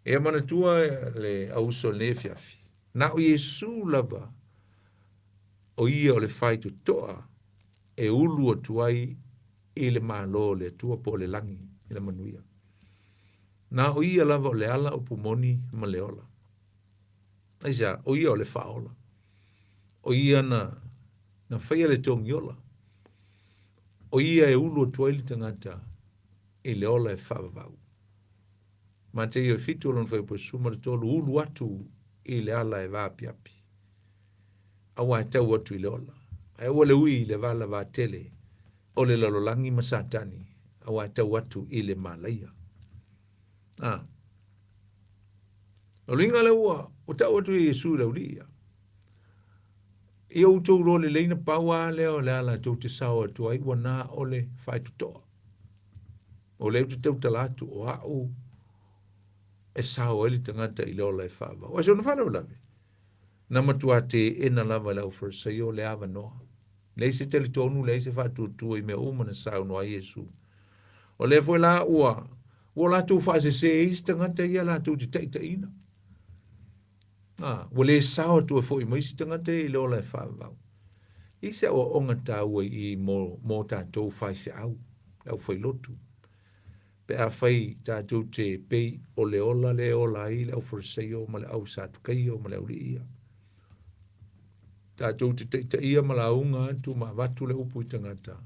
Ia manatua le auuso i lenei afiafi, na o Iesu lava o ia o le faitotoa e ulu atu ai i le Malo o le Atua po o le lagi i le manuia. Na o ia lava o le ala, upu moni ma le ola. Aisea? O ia o le faaola. O ia na, na faia le togiola. O ia e ulu atu ai le tagata i le ola e faavavau. Mateio e 7 o lona fuaiupu e 13, ulu atu i le ala e vaapiapi. Auā e tau atu i le ola. Ae aua le ui i le vala vatele o le lalolagi ma Satani, auā e tau atu i le malaia. A. O le uiga lea ua, ua tau atu e Iesu i le auli'i ia. Ia outou iloa lelei na pau lava lea o le ala tou te sao atu ai ua na o le faitotoa. O lea ou te tautala atu o a'u e sao ai le tagata i le ola e faavau. Ae si ona faalavelave, na matuā teena lava e le aufarisaio le avanoa. Leai se talitonu, leai se faatuatua i mea uma na saunoa ai Iesu. O lea foi la ua ua latou faasese ai isi tagata ia latou te taitaiina. A, ua le sao atu ai foi ma isi tagata ia i le ola e faavavau. I se aoaoga taua i i mo, mo tatou faifeau, le aufailotu. Pe afai tatou te pei o le ola lea e ola ai le aufarisaio ma le au Satukaio ma le auli'i ia. Tatou te taitaia ma lauga atu ma avatu le upu i tagata.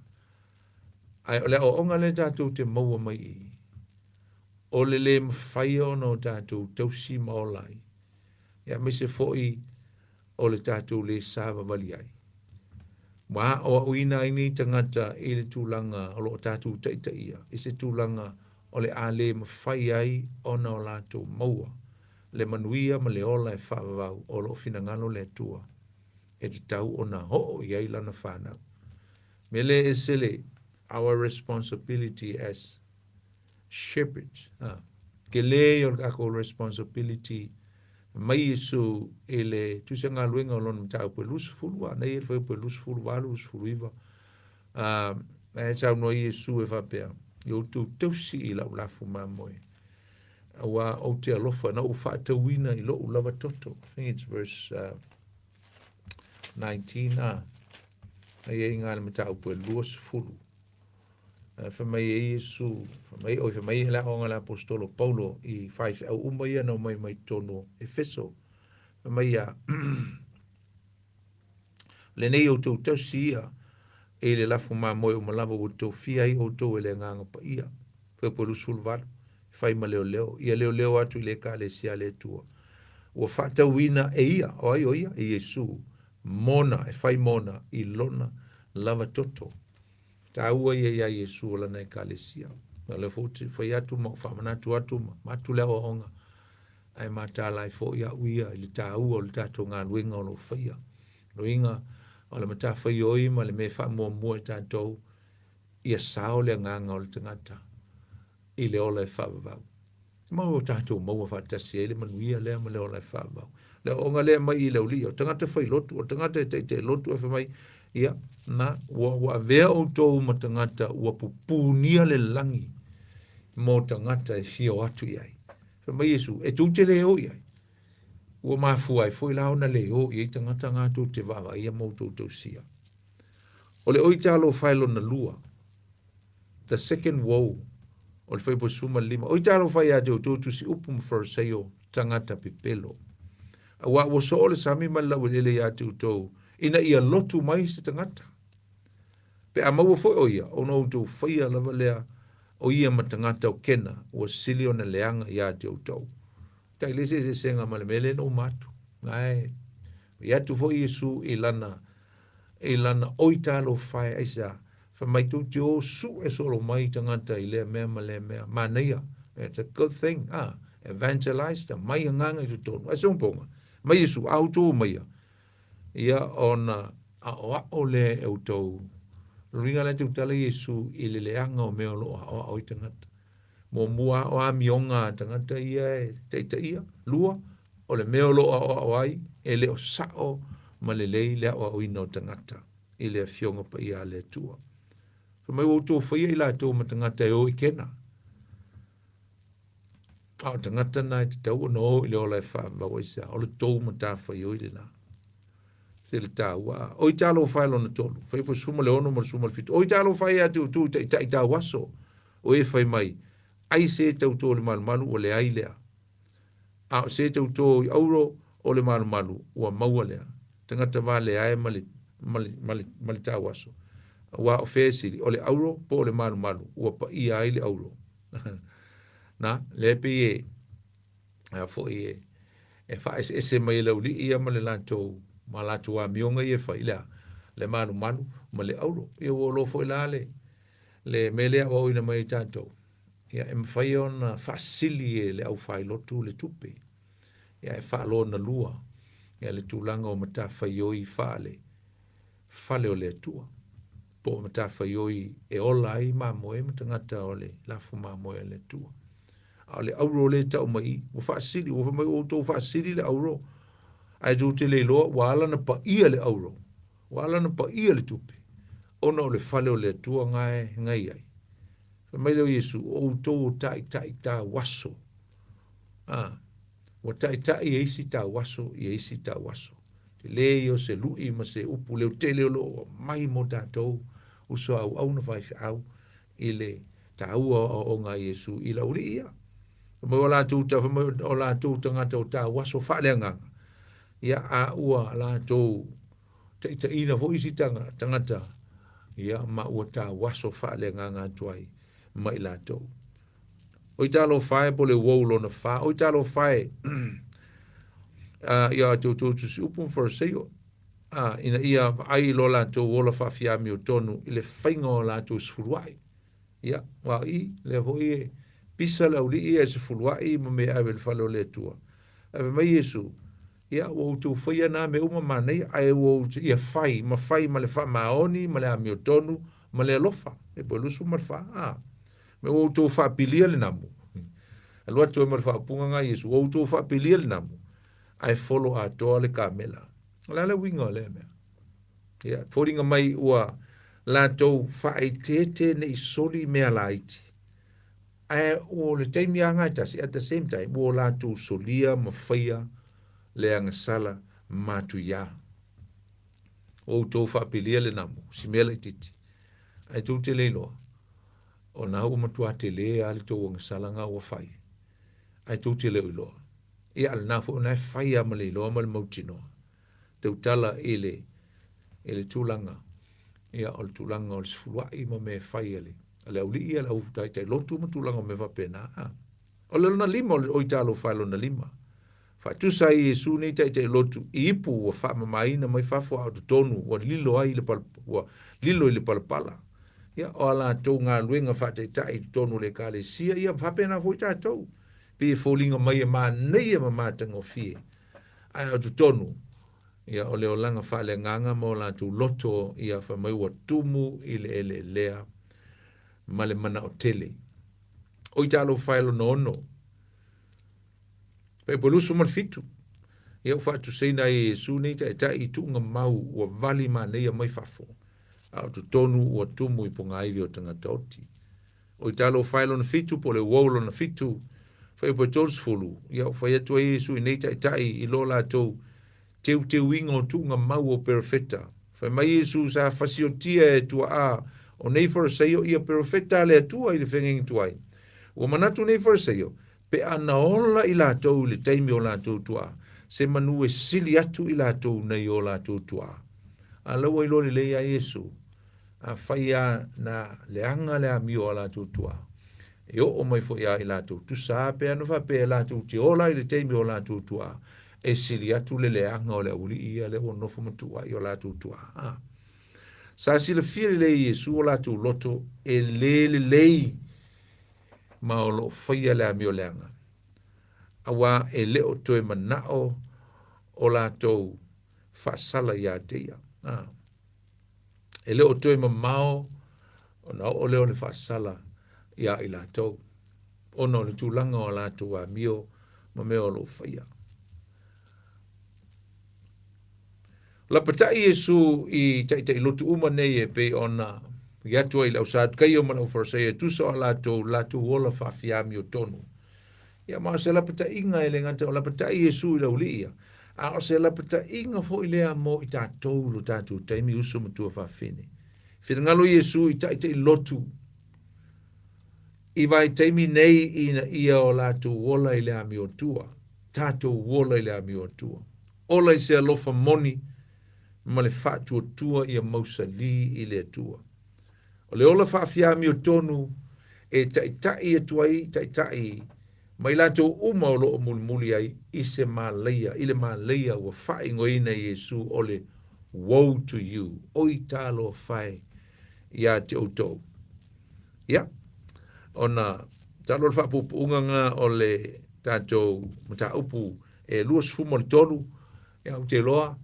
Ae o le aoaoga lea tatou te maua mai i i, o le lē mafai ona o tatou tausi ma ola ai, aemaise foi o le tatou lē savavali ai. Ua aoaoina ai nei tagata i le tulaga o lo o tatou taitaia, i se tulaga o le a lē mafai ai ona o latou maua le manuia ma le ola e faavavau o lo o finagalo le Atua e tatau ona oo i ai lana fanau. Mea lea e ese le our responsibility as shepherds. Ha. Tele ia o le tatou responsibility mai Iesu i le tusa galuega o lona mataupu e 20, a nei e le fuaiupu e 28, 29. Ae saunoa Iesu e faapea, ia outou tausi i lau lafu mamoe, auā ou te alofa, na ou faatauina i lou lava toto. I think it's verse 19, a. Ai ai ngā le mataupu e 20. Fai mai e Iesu, fai mai, oi, fai mai e le aoga le apostolo Paulo i faifeau uma ia na omai mai totonu o Efeso. Fai mai ia, lenei outou tausi ia i le lafo mamoe uma lava ua tofia ai outou e le Agaga Paia. Fuaiupu e 28, fai ma leoleo, ia leoleo atu i le Ekalesia a le Atua. Ua faatauina e ia, o ai o ia? E Iesu, mona, e fai mona i lona lava toto. Taua ia iā Iesu o lana Ekalesia. O lea foi ou te fai atu ma ou faamanatu atu ma avatu le aoaoga, ae mataala ai foi au ia i le taua o le tatou galuega o lo o faia. Loiga, o le matafaioi ma le mea e faamuamua e tatou, ia sao le agaga o le tagata i le ola e faavavau. Ma o tatou maua faatasi ai le manuia lea ma le ola e faavavau. Le aoaoga lea mai i le auli'i, o tagata fai lotu, o tagata e taitai lotu e fai mai, ia, na, ua, ua avea outou ma tagata ua pupunia le lagi mo tagata e fia o atu i ai. Fai mai Iesu, e tou te le o i ai. Ua mafua ai foi la ona le o i ai tagata ngā tou te vaavaaia ma outou tausia. O le oi talofa e lona lua, The second woe, o le fuaiupu 15, Oi talofa ia te outou tusi upu ma Fariseio, tagata pepelo. Auā ua soo le sami ma le laueleele ia te outou, ina ia lotu mai se tagata. Pe a maua foi o ia, ona outou faia lava lea o ia ma tagata o Kena, ua sili ona leaga ia te outou. Tai le se eseesega ma le mea lea na uma atu. Ae, i atu foi Iesu i lana i lana oi talofa e, aisea? Fai mai tou te o sue solo mai tagata i lea mea ma lea mea. Manaia. It's a good thing. Ah, evangelize, mai agaga i totonu. Ae se upoga, mai Iesu, a outou omaia. Ia, ona aoao lea e outou. O le uiga lea e tautala Iesu i le leaga o mea o lo o aoao ai tagata. Muamua, o amioga a tagata ia e taitaia. Lua, o le mea o lo o aoao ai, e le o sao ma lelei le aoaoina o tagata i le Afioga Paia a le Atua. Fai mai ua outou faia i latou ma tagata e o i Kena. A o tagata na e tatau ona o i le ola e faavavau. Aisea? O le tou matafaioi lena. Se le taua. Oi talofa e lona tolu. Fuaiupu 16 ma le 17. Oi talofa e ia te outou i taitai tauaso. O e fai mai, ai se tautō i le malumalu ua leai lea. A o se tautō i auro o le malumalu ua maua lea. Tagata valea e ma le, ma le, ma le, ma le tauaso. Aua o fea e sili, o le auro po o le malumalu ua paia ai le auro. Na, lea e pei e, a foi e, e faaeseese mai e le aualii ia ma le latou, ma latou amioga ia e fai, le a? Le malumalu ma le auro. Ia ua iloa foi la le, le mea lea e aoaoina mai ai tatou, ia e mafai ona faasili e le aufailotu le tupe, ia e faalonalua ia le tulaga o matafaioi faale fale o le Atua, po o matafaioi e ola ai mamoe ma tagata o le lafo mamoe a le Atua. A o le auro lea e tau mai i, ua faasili, ua fai mai ua outou faasili le auro, ae tou te le iloa ua ala ona paia le auro, ua ala ona paia le tupe, ona o le fale o le Atua na e i ai. Fai mai lea o Iesu, o outou o taitai tauaso. A, ua taitai e isi tauaso ia isi tauaso. Tele ia o se lui ma se upu leotele o lo o aumai mo tatou uso a auauna faifeau i le taua o aoaoga a Iesu i le aualii ia. Fai mai o latou, fai mai o latou tagata o tauaso faaleagaga, ia a ua latou taitaiina foi isi tagata, ia ma ua tauaso faaleagaga atu ai ma i latou. Oi talofa e po o le uou lona fa, oi talofa e ia a outou tusiupu ma Fariseio, ina ia vaai i lo latou ola faafiamiotonu i le faiga o latou sefuluai. Ia, aua o i, lea foi e pisa le aualii ia e sefuluai ma mea e ave i le fale o le Atua. Ae fai mai Iesu, ia, ua outou faia na mea uma manaia, ae ua outou, ia fai, ma fai ma le faamaoni, ma le amiotonu, ma le alofa. E po e 24, a. Me ua outou faapilia le namu. Alu atu ai ma le faaupuga na Iesu, ua outou faapilia le namu, ae folo atoa le kamela. O le a le uiga o lea mea? Ia, foliga mai ua latou faaeteete ne i soli mea laiti. Ae o le taimi lava na e tasi, at the same time, ua latou solia ma faia le agasala matuia. Ua outou faapilia le namu, si mea laitiiti, ae tou te le iloa, o na ua matua tele lava le tou agasala na ua fai, ae tou te le o iloa. Ia, a o lena foi o na e fai lava ma le iloa ma le mautinoa. Tautala i le, i le tulaga, ia, o le tulaga o le sefuluai ma mea e fai a le, a le aualii, a le au taitai lotu ma tulaga o mea faapena. A. O le lona lima, o le, oi talofa e lona lima. Faatusa ai Iesu nei taitai lotu i ipu ua faamamaina mai fafo a o totonu ua lilo ai i le pala, ua lilo i le palapala. Ia, o a latou galuega faataitai i totonu o le Ekalesia, ia faapena foi tatou. Pei e foliga mai e manaia ma matagofie, ae o totonu, ia, o le olaga faaleagaga ma o latou loto, ia, fai mai ua tumu i le eleelea ma le manao tele. Oi talofa e lona ono, Fuaiupu 27, ia ua faatusaina ai e Iesu nei taitai i tuuga mau ua vali manaia mai fafo, a o totonu ua tumu i pogaivi o tagata oti. Oi talofa e lona fitu po o le uou lona fitu, fuaiupu 30, ia ua fai atu ai Iesu i nei taitai i lo latou teuteuina o tuuga mau o perofeta. Fai mai Iesu sa fasiotia e tuaa o nei Fariseio ia perofeta a le Atua i le feagaiga tuai. Ua manatu nei Fariseio, pe a na ola i latou i le taimi o latou tuaa, se manu e sili atu i latou nei o latou tuaa. A la ua iloa lelei a Iesu, afai a na leaga le amio a latou tuaa, e oo mai foi a i latou, tusa a pe ana faapea e latou te ola i le taimi o latou tuaa, e sili atu le leaga o le aualii ia lea ua nofo ma tuuai o latou tuaa. A. Sa silafia lelei e Iesu o latou loto e le lelei ma o lo o faia le amio leaga, aua e le o toe manao o latou. faasala ia te ia. A. E le o toe mamao ona oo lea o le faasala iā i latou, ona o le tulaga o a latou amio ma mea o lo o faia. Lapatai Iesu i taitai lotu uma nei e pei ona i atu ai i le au Sadukaio ma le au Farisaio e tusa o a latou latou ola faafiamiotonu. Ia ma o se lapataiga e le gata o lapatai Iesu i le aualii ia, a o se lapataiga foi lea mo i tatou i lo tatou taimi uso ma tuafafine. Finagalo Iesu i taitai lotu i vaitaimi nei ina ia o latou ola i le amiotua, tatou ola i le amiotua. Ola i se alofa moni ma le faatuatua ia mausali i le Atua. O le ola faafiamiotonu e taitai atu ai taitai ma i latou uma o lo o mulimuli ai i se malaia, i le malaia ua faaigoaina e Iesu o le Woe to you, oi talofa e ia te outou. Ia, ona talo le faapuupuuga na o le tatou mataupu e 23, ia ou te iloa,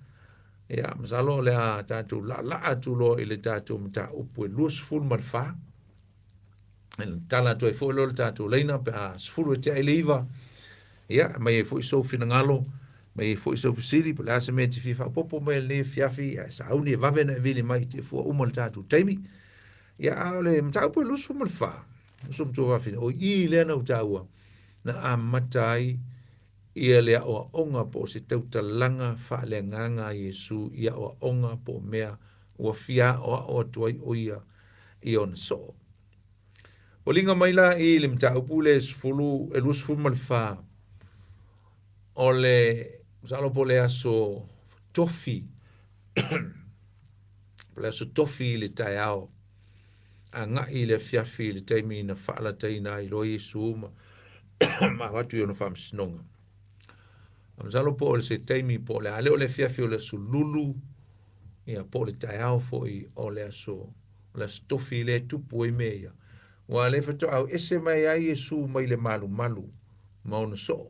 ia masalo o le a tatou laalaa atu loa i le tatou mataupu e 24. E tala atu ai foi loa le tatou laina pe a 8:50. Ia, mai ai foi sou finagalo, mai ai foi sou fesili, po o le a se mea e te fia faaopoopo mai i lenei afiafi, ia e sauni e vave ona e vili mai i te fua uma le tatou taimi. Ia, a o le mataupu e 24, uso ma tuafafine, o i lea na ou taua, na amata ai ia le aoaoga po o se tautalaga faaleagaga a Iesu i aoaoga po o mea ua fia aoao atu ai ʻo ia i ona soo. Foliga mai la i le mataupu le 10, e 24, o le, masalo po o le aso tofi, po o le aso tofi i le taeao, agai i le afiafi i le taimi na faalataina ai loa Iesu ma, ma avatu i ona faamasinoga. A masalo po o se taimi po o le a le o le afiafi o le aso Lulu, ia po o le taeao foi o le aso o le aso Tofi lea e tupu ai mea ia. Ua le faatoa ese mai ai Iesu mai le malumalu ma ona soo.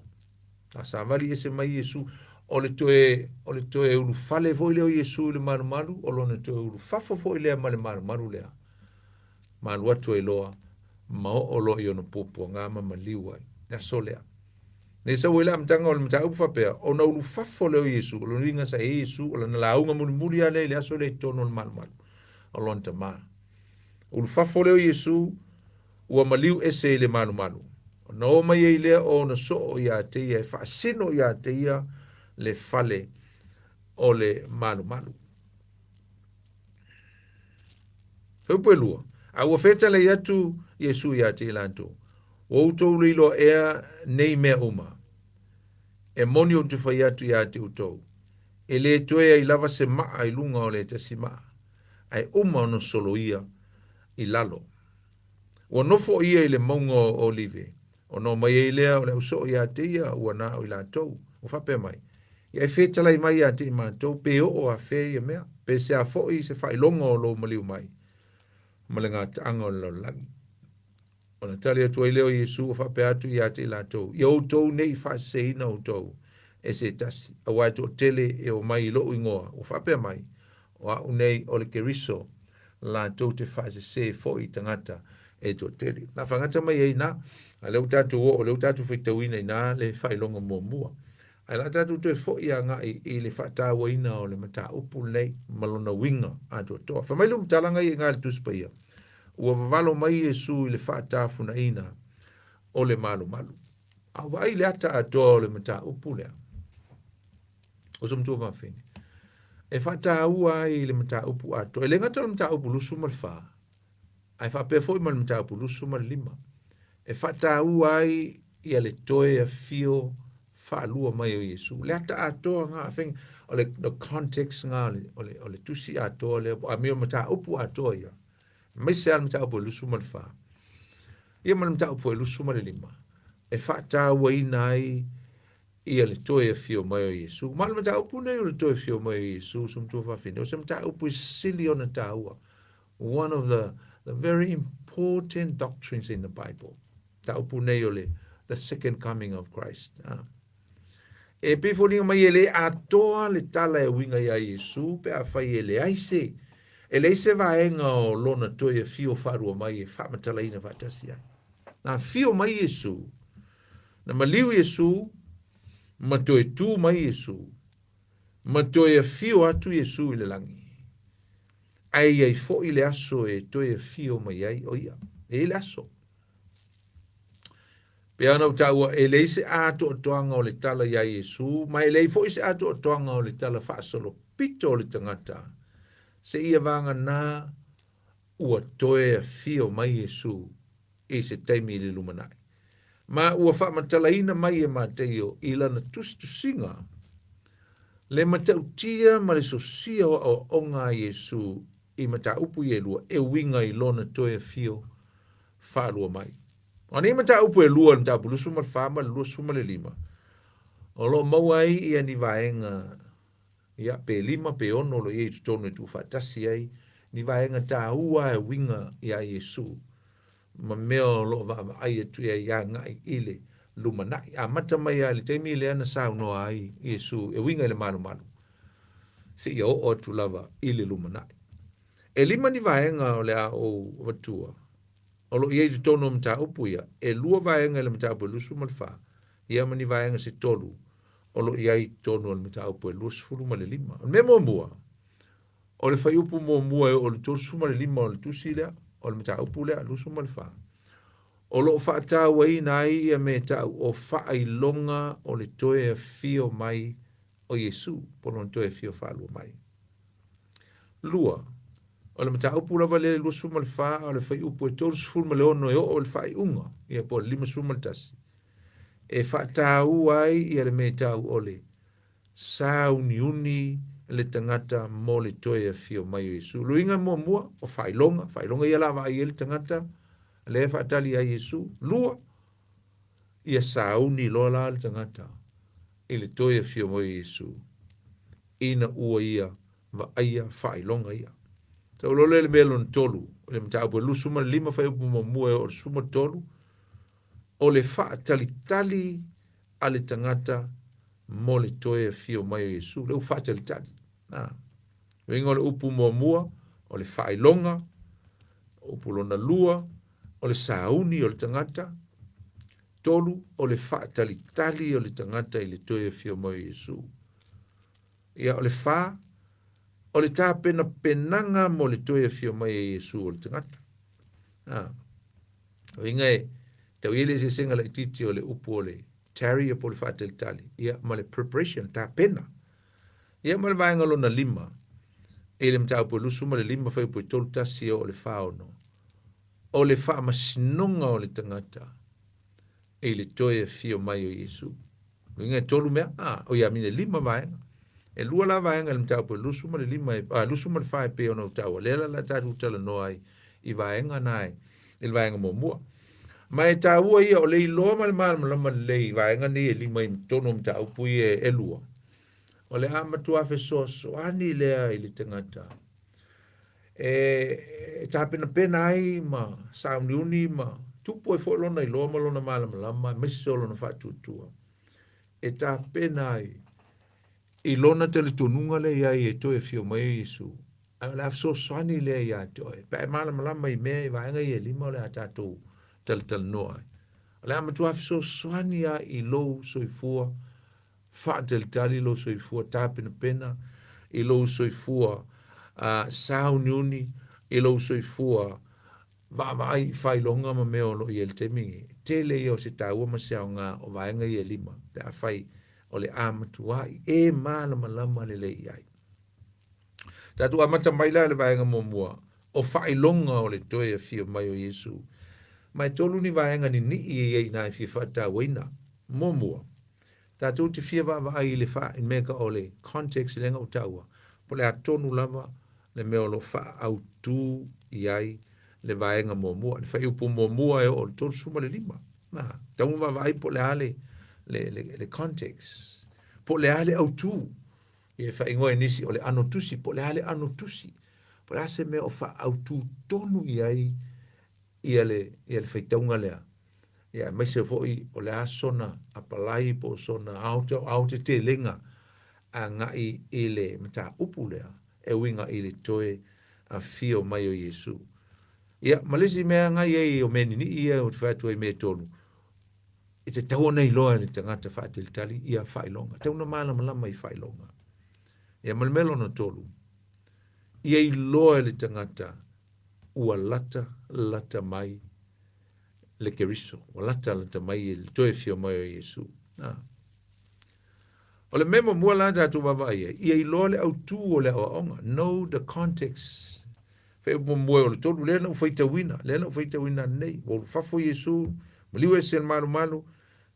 A savali ese mai Iesu, o le toe o le toe ulufale foi lea o Iesu i le malumalu, o lona toe ulufafo foi lea ma le malumalu lea. Ma alu atu ai loa ma oo loa i ona puapuaga ma maliu ai. Le aso lea. Nei sau ai le amataga o le mataupu faapea, ona ulufafo lea o Iesu, o lona uiga sa i ai Iesu, o lana lauga mulimuli lava lea i le aso lea i totonu o le malumalu o lona tama. Ulufafo lea o Iesu, ua maliu ese i le malumalu. Ona o mai ai lea o ona soo ia te ia e faasino ia te ia le fale o le malumalu. Upu e lua, a ua fetalai atu Iesu ia te i latou, Ua outou le iloa ea nei mea uma? E moni ou te fai atu ia te outou, e lē toe ai lava se maa i luga o le tasi maa, ae uma ona soloia i lalo. Ua nofo ʻo ia i le mauga o Olive, ona omai ai lea o le ausoo ia te ia ua na o i latou, ua faapea mai, Ia e fetalai mai ia te i matou pe oo afea ia mea, pe sea foi se faailoga o lou maliu mai ma le gataaga o le lalolagi. Ona tali atu ai lea o Iesu ua faapea atu ia te i latou, Ia outou ne i faaseseina outou e se tasi, aua e toatele e omai i lou igoa, ua faapea mai, O au nei o le Keriso, latou te faasese foi i tagata e toatele. Na faagata mai ai ina, a lea ua tatou oo, lea ua tatou faitauina ina le faailoga muamua. Ae la tatou toe foi agai i le faatauaina o le mataupu lenei ma lona uiga atoatoa. Fai mai le ulutalaga ia i le Tusi Paia, ua vavalo mai Iesu i le faatafunaina o le malumalu. A o vaai le ata atoa o le mataupu lea, o se matua fafine, e faataua ai le mataupu atoa. E le gata o le mataupu 24, ae faapea foi ma le mataupu 25, e faataua ai ia le toe afio faalua mai o Iesu. Le ata atoa nga feng o le the context nga o le o le o le tusi atoa lea a me o mataupu atoa ia. Aemaise lava le mataupu e 24. Ia ma le mataupu foi e 25 e faatauaina ai ia le toe afio mai o Iesu. Ma o le mataupu nei o le toe afio mai o Iesu, se matua fafine, o se mataupu e sili ona taua. One of the, the very important doctrines in the Bible. Mataupu nei o le the second coming of Christ. Ah. E pei foliga mai e le atoa le tala e uiga iā Iesu pe afai e leai se e leai se vaega o lona toe afio faalua mai e faamatalaina faatasi ai. Na afio mai Iesu, na maliu Iesu, ma toe tu mai Iesu, ma toe afio atu Iesu i le lagi. Ae i ai foi le aso e toe afio mai ai o ia. E i ai le aso. Pei ona ou taua, e leai se atoatoaga o le tala iā Iesu, ma e leai foi se atoatoaga o le tala faasolopito o le tagata, seia vagana ua toe afio mai Iesu i se taimi i le lumanai. Ma ua faamatalaina mai e Mataio i lana tusitusiga le matautia ma le sosia o aoaoga a Iesu i mataupu ia e lua e uiga i lona toe afio faalua mai. O nei mataupu e lua, le mataupu 24 ma le 25, o lo o maua ai ia ni vaega ia, pe lima pe ono o lo o i ai i totonu e tuufaatasi ai ni vaega taua e uiga iā Iesu ma mea o lo o vaavaai atu i ai agai i le lumanai. Amata mai lava i le taimi lea na saunoa ai Iesu e uiga i le malumalu seia oo atu lava i le lumanai. E lima ni vaega o le a ou avatua o lo o i ai i totonu o mataupu ia, e lua vaega i le mataupu e 24, ia ma ni vaega se tolu o lo o i ai i totonu o le mataupu e 25. O le mea muamua, o le fuaiupu muamua e oo i le 35 o le tusi lea, o le mataupu lea, 24, o lo o faatauaina ai ia mea e ta'u o faailoga o le toe afio mai o Iesu, po o lona toe afio faalua mai. Lua, o le mataupu lava lea i le 24 a o le fuaiupu e 36 e oo i le faaiuga, ia po o le 51, e faataua ai ia le mea e ta'u o le sauniuni le tagata mo le toe afio mai o Iesu. O le uiga muamua, o faailoga, faailoga ia la vaai ai le tagata, lea e faatali ai Iesu. Lua, ia sauni loa la le tagata i le toe afio mai o Iesu, ina ua ia vaaia faailoga ia. Tau loa lea le mea lona tolu, le mataupu e 25 fuaiupu muamua e oo i le 13, o le faatalitali a le tagata mo le toe afio mai o Iesu, le upu faatalitali. A. Uiga o le upu muamua, o le faailoga, upu lona lua, o le sauni o le tagata, tolu, o le faatalitali o le tagata i le toe afio mai o Iesu. Ia, o le fa, o le tapenapenaga mo le toe afio mai e Iesu o le tagata. A. Uiga e tau i ai le eseesega laitiiti o le upu o le tarry po o le faatalitali, ia, ma le preparation, tapena. Ia ma le vaega lona lima, i le mataupu e 25 fuaiupu e 31 e oo i le 46, o le faamasinoga o le tagata i le toe afio mai o Iesu. Uiga e tolu mea, a, o ia mine lima vaega. E lua la vaega i le mataupu e 25, a, 24 e pei ona ou taua, lea la la tatou talanoa ai i vaega na e, i le vaega muamua. Ma e taua ia o le iloa ma le malamalama lelei i vaega nei e lima i totonu o mataupu ia e lua. O le a matua fesoasoani lea i le tagata e tapenapena ai ma sauniuni ma tupu ai foi lona iloa ma lona malamalama aemaise o lona faatuatua e tapena ai i lona talitonuga lea i ai e toe afio mai o Iesu. Ae o le a fesoasoani lea ia te oe. Pe a e malamalama i mea i vaega ia e lima o le a tatou talatalanoa ai. O le a matua fesoasoani lava i lou soifua faatalitali lou soifua tapenapena i lou soifua sauniuni i lou soifua vaavaai i faailoga ma mea o lo o i ai i le taimi lenei. E tele ia o se taua ma se aoga o vaega ia e lima pe afai o le a matuai e malamalama lelei i ai. Tatou amata mai la i le vaega muamua o faailoga o le toe afio mai o Iesu. Ma e tolu ni vaega ninii e i ai i ina e fia faatauaina. Muamua, tatou te fia vaavaai i le fa, i mea ka o le context lea na ou taua, po o le a tonu lava le mea o lo o faaautu i ai le vaega muamua, le fuaiupu muamua e oo i le 35. Na, tatau ona vaavaai po o le a le, le, le, le context, po o le a le autu. Ia e faaigoa e nisi o le ʻano tusi, po o le a le ʻano tusi, po o le a se mea o faaautu tonu i ai ia le, ia le faitauga lea. Ia, aemaise foi o le a sona apalai po o sona aotetelega agai i le mataupu lea e uiga i le toe afio mai o Iesu. Ia, ma le isi mea na i ai o mea ninii ia ou te fai atu ai mea e tolu, e tatau ona iloa e le tagata faatalitali ia faailoga, tatau ona malamalama i faailoga. Ia ma le mea lona tolu, ia iloa e le tagata ua lata lata mai le Keriso, ua lata lata mai le toe afio mai o Iesu. A. O le mea muamua la tatou vaavaai ai, ia iloa le autū o le aoaoga, know the context. Fuaiupu muamua o le tolu, lea na ou faitauina, lea na ou faitauina nei, ua ulufafo Iesu, maliu ese le malumalu,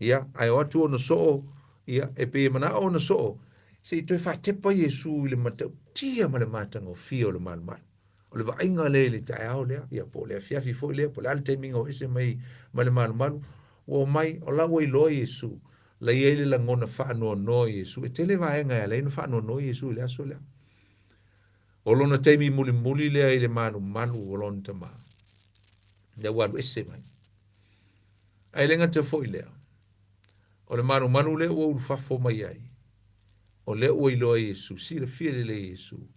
ia, ae o atu ona soo, ia, e pei e manao ona soo, se i toe faatepa Iesu i le matautia ma le matagofie o le malumalu. O le vaaiga lea i le taeao lea, ia po o le afiafi foi lea, po o le a le taimiga o ese mai mai le malumalu, ua omai, o la ua iloa Iesu, la i ai le lagona faanoanoa o Iesu. E tele vaega e ala ai ona faanoanoa Iesu i le aso lea. O lona taimi mulimuli lea i le malumalu o lona tama, lea ua alu ese mai. Ae le gata foi lea, o le malumalu lea ua ulufafo mai ai, o lea ua iloa Iesu, silafia lelei Iesu,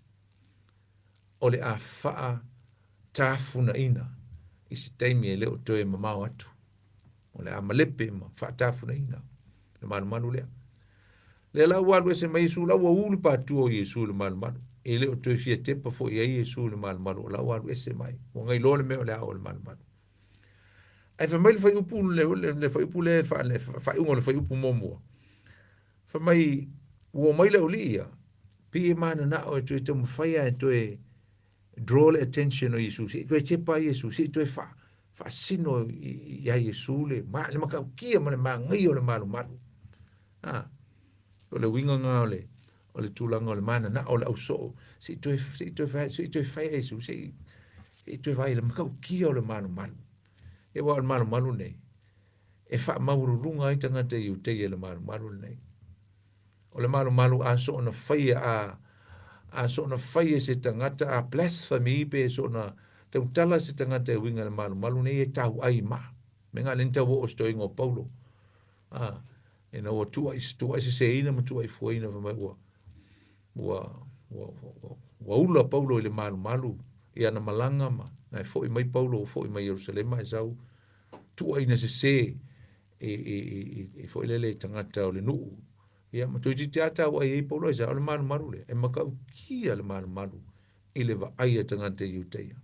o le a faatafunaina i se taimi e le o toe mamao atu. O le a malepe ma faatafunaina le malumalu lea. Lea la ua alu ese mai Iesu, la ua ū le pātua o Iesu i le malumalu. E le o toe fia tepa foi i ai Iesu i le malumalu, o la ua alu ese mai. Ua gailoa le mea o le a oo i le malumalu. Ae fai mai le fuaiupu, le fuaiupu lea, le faaiuga o le fuaiupu muamua, Fai mai, ua omai le aualii ia, pei e mananao e toe taumafai lava e toe draw le attention o Iesu, se i toe tepa ai Iesu, se i toe fa, faasino ia Iesu le, ma, le matautia ma le manaia o le malumalu. A, o le uiga lena o le, o le tulaga o le mananao o le ausoo, se i toe, se i toe fai, se i toe fai Iesu, se i, se i toe vaai i le matautia o le malumalu. E aua o le malumalu lenei, e faamaualuluga ai tagata Iutaia i le malumalu lenei. O le malumalu a soona faia a a soona faia se tagata a blasphemy pe soona tautala se tagata e uiga i le malumalu nei e tauai i maa. Me ngā leni tau o se toenga o Paulo. A, ina ua tuuai, tuuai seseina ma tuuai fuaina fai mai ua ua ua ua, ua ula Paulo i le malumalu i ana malaga ma ae foi mai Paulo ua foi mai Ierusalema e sau tuuaiina sese i, i, i, i foi lele i tagata o le nuu. Ia, ma toeitiiti lava tauai ai Paulo aisea, o le malumalu lea, e matautia le malumalu i le vaai a tagata Iutaia.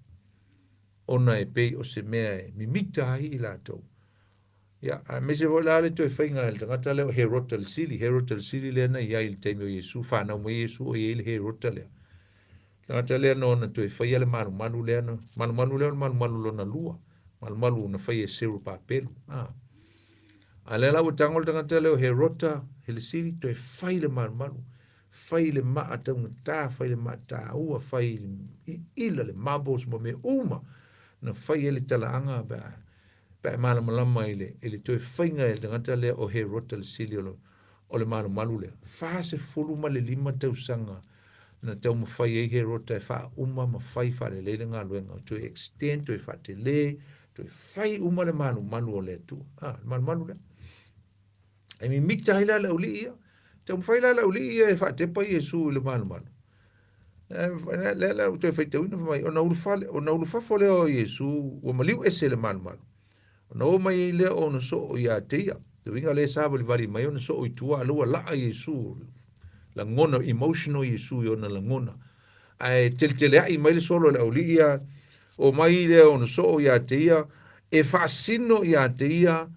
Ona e pei o se mea e mimita ai i latou. Ia, aemaise foi la le toe faiga e le tagata lea o Herota le Sili. Herota le Sili lea na i ai i le taimi o Iesu, fanau mai Iesu o i ai le Herota lea. Tagata lea na ona toe faia le malumalu lea na, malumalu lea o le malumalu lona lua, malumalu na faia e Serubabelu. A. A lea la ua tago le tagata lea o Herota Helesili, toe fai le malumalu, fai le maa taugata, fai le maa taua, fai le iila, le marbles ma mea uma, na fai ai le talaaga pe a, pe a e malamalama i le, i le toe faiga e le tagata lea o Herota le sili o le, o le malumalu lea. 45 tausaga na taumafai ai Herota e faauma ma fai faalelei le galuega, toe extend, toe faatele, toe fai uma le malumalu o le Atua. Ah, le malumalu lea. E mimita ai la le aualii ia. Taumafai la le aualii ia e faatepa Iesu i le malumalu. Lea la ua toe faitauina fai mai, ona ulufale, ona ulufafo lea o Iesu, ua maliu ese le malumalu. Ona oo mai ai lea o ona soo ia te ia. Le uiga lea e savalivali mai ona soo i tua, a lea ua laa Iesu, lagona, emotional Iesu i ona lagona. Ae teleteleai mai le solo e le aualii ia, oo mai lea ona soo ia te ia, e faasino ia te ia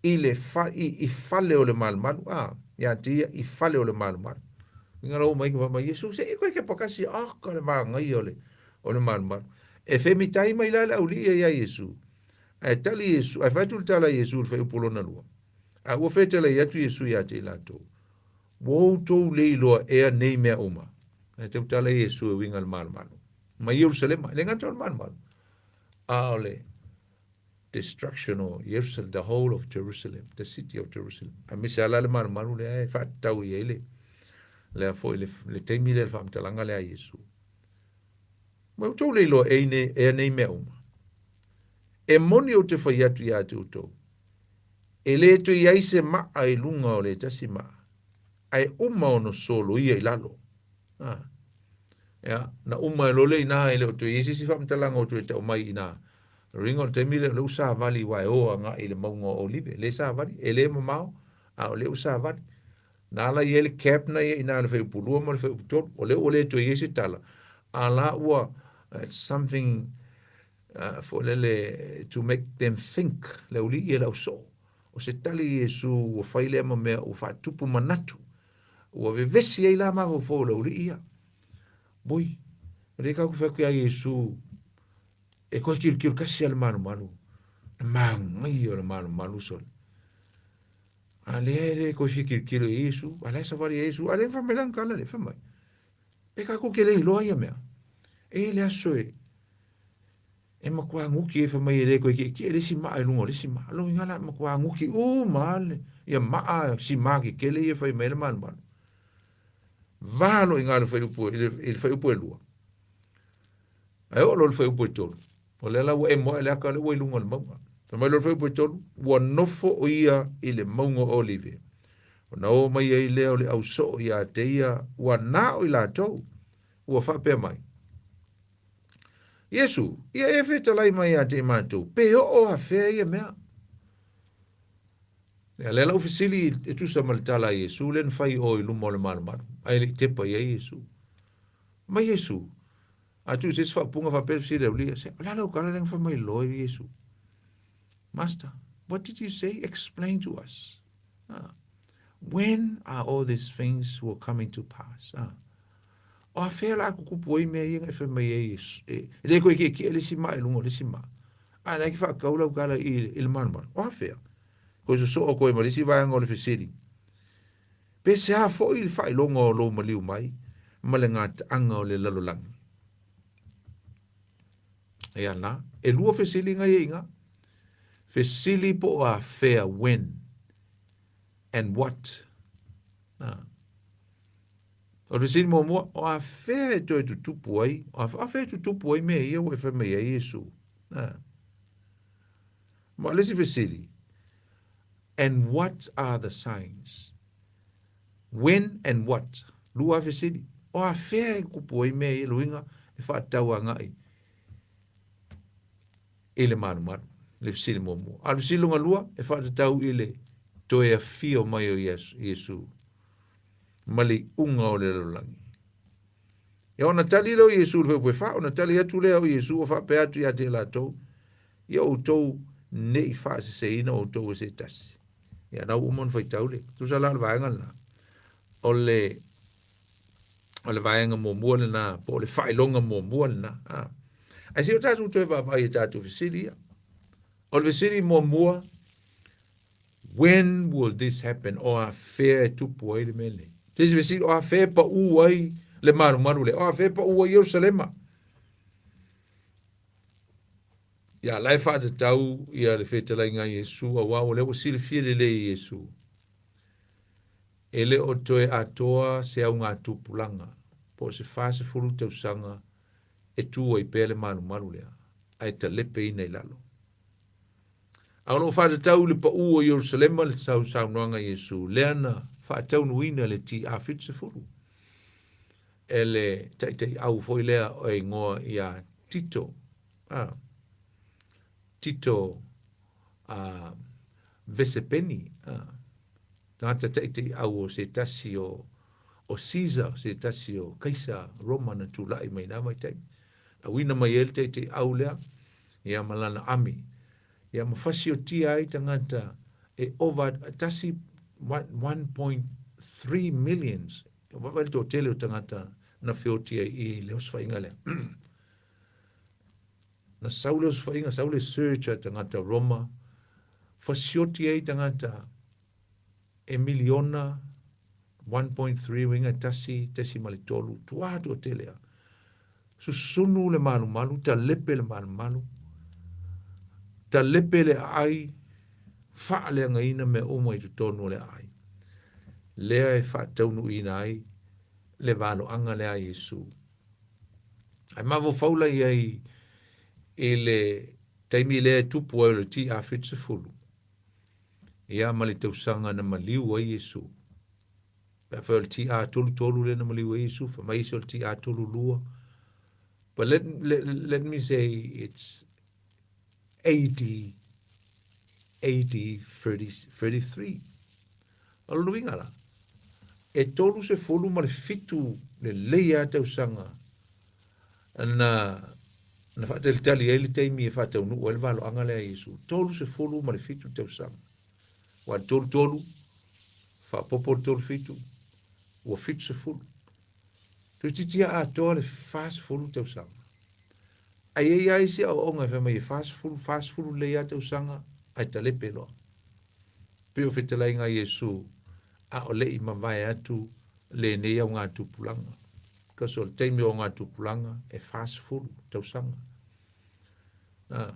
i le fa, i, i fale o le malumalu, a, ia te ia i fale o le malumalu. Uiga la oo mai ka mai Iesu, se i koe ke pakasi, a ka le magaia o le, o le malumalu. E femitai mai la le aualii ia ia Iesu, Ae tali Iesu, ae fai atu le tala a Iesu i le fuaiupu lona lua. A ua fetalai atu Iesu ia te i latou, Ua outou le iloa ea nei mea uma? Ae tautala Iesu e uiga i le malumalu. Mai Ierusalema, e le gata o le malumalu, a o le destruction o Jerusalem, the whole of Jerusalem, the city of Jerusalem. Aemaise lava la le malumalu lea e faatatau i ai le, lea foi le, le taimi lea le faamatalaga lea a Iesu. Ua outou le iloa ea nei mea uma? E moni ou te fai atu iā te outou, E le toe i ai se maa i luga o le tasi maa, ae uma ona soloia i lalo. A. Ia, na uma e lole i nā e le o toe i ai se isi faamatalaga o toe tau mai i nā. O le uiga o le taimi lea o lea ua savali aua e o agai i le mauga o Olive. Le savali, e le mamao, a o lea ua savali. Na ala i ai le cap na i ai i nā i le fuaiupu 2 ma le fuaiupu 3. O lea ua le toe i ai se tala, a la ua, it's something uh, foi lele to make them think, le auli'i e le ausoo. O se tali Iesu ua fai lea ma mea ua faatupu manatu. Ua vevesi ai la mafaufau o le auli'i ia. Boi, o lea kau fai atu ia Iesu, e koe tilotilo kasi a le malumalu. Le manaia o le malumalu sole. A lea e le koe fia tilotilo i Iesu, a la e savali ia Iesu, a lea fai mai lana tala lea, fai mai. Pe kākou ke le iloa ia mea. E le aso e, e matua guti ai fai mai e le toe tietie le isi maa i luga o le isi maa. Lona uiga la matua guti uma lava ia maa sima tetele ia e fai mai ai le malumalu. Va loa i ina i le fuaiupu i le fuaiupu e lua. Ae oo loa i le fuaiupu e tolu, o lea la ua emo ae le ata lea ua i luga o le mauga. Fai mai loa le fuaiupu e tolu, ua nofo o ia i le mauga o Olive. Ona o mai ai lea o le au soo ia te ia, ua na o i latou, ua faapea mai, Iesu, ia e fetalai mai ia te i matou, pe oo afea ia mea? Ia, lea lau fesili e tusa ma le tala a Iesu, lea na fai o i luma o le malumalu, ae le i tepa i ai Iesu. Mai Iesu, a tuu se isi faaupuga faapea le fesili a Ulia, se, o le a lau tala lea na fai mai loa i Iesu? Master, what did you say? Explain to us. Ah. When are all these things will coming to pass? Ah. O afea la tutupu ai mea ia na e fai mai ai e, e le koe kiekie le isi maa i luga o le isi maa. A na ki whaakau lau tala i, i le malumalu. O afea. Koe sosoo koe ma le isi vaega o le fesili. Pe se a foi le faailoga o lou maliu mai ma le gataaga o le lalolagi. Ia na, e lua fesiliga ia i ina. Fesili po o afea, when and what. Na. O le fesili muamua, o afea e toe tutupu ai, o afea e tutupu ai mea ia ua e fai mai ai Iesu. Na. Ma le isi fesili, and what are the signs? When and what? Lua fesili. O afea e kupu ai mea ia luiga e faatatau agai i le malumalu. Le fesili muamua. A le fesili lona lua, e faatatau i le toe afio mai o Iesu ma le iuga o le lalolagi. Ia ona tali lea o Iesu i le fuaiupu e fa, ona tali atu lea o Iesu o faapea atu ia te i latou, Ia outou ne i faaseseina outou e se tasi. Ia na ua uma ona faitau le. Tusa la o le vaega lena. O le o le vaega muamua lena, po o le faailoga muamua lena. Ah. Ae se i o tatou toe vaavaai i tatou fesili ia. O le fesili muamua, when will this happen? O afea e tupu ai le mea lenei? Se isi fesili, o afea e paū ai le malumalu lea? O afea e paū ai Ierusalema? Ia, la e faatatau ia le fetalaiga a Iesu, auā o lea ua silafia lelei e Iesu, e le o toe atoa se augatupulaga po o se 40 tausaga e tu ai pea le malumalu lea, ae talepeina i lalo. A o lo o faatatau i le paū o Ierusalema le saunoaga a Iesu, lea na faataunuuina le TA 70 e le taitaiau foi lea e igoa ia Tito, a, Tito a, Vesepeni, a, tagata taitaiau o se tasi o, o Caesar, se tasi o Kaisa Roma na tulai mai na vaitaimi. Na uina mai ai le taitaiau lea, ia ma lana ami. Ia ma fasiotia ai tagata e ova tasi 1.3 millions. Vaavaai le toatele o tagata na feotia i le osofaiga lea. Na sau le osofaiga, sau le surge a tagata Roma, fasioti ai tagata e miliona 1.3 uiga e 1.3, tua toatele a. Susunu le malumalu, talepe le malumalu, talepe le aai, faaleagaina mea uma i totonu o le aai. Lea e faataunuuina ai le valoaga lea a Iesu. Ae mafaufau la i ai i le taimi lea e tupu ai o le TR70. Ia ma le tausaga na maliu ai Iesu. Pe afai o le TA 33 lea na maliu ai Iesu, fai mai isi o le TA 32. But let me say it's AD AD 30, 33. O le uiga la, e 37 lelei lava tausaga na na faatalitali ai le taimi e faataunuu ai le valoaga lea a Iesu. 37 tausaga. Ua le 33, faaopoopo le 37, ua 70. Toeitiiti lava atoa le 40 tausaga. Ae i ai lava isi aoaoga e fai mai e 40, 40 lelei lava tausaga ae talepe loa. Pei o fetalaiga a Iesu a o le i mavae atu lenei augatupulaga. Because o le taimi o augatupulaga e 40 tausaga. Ah.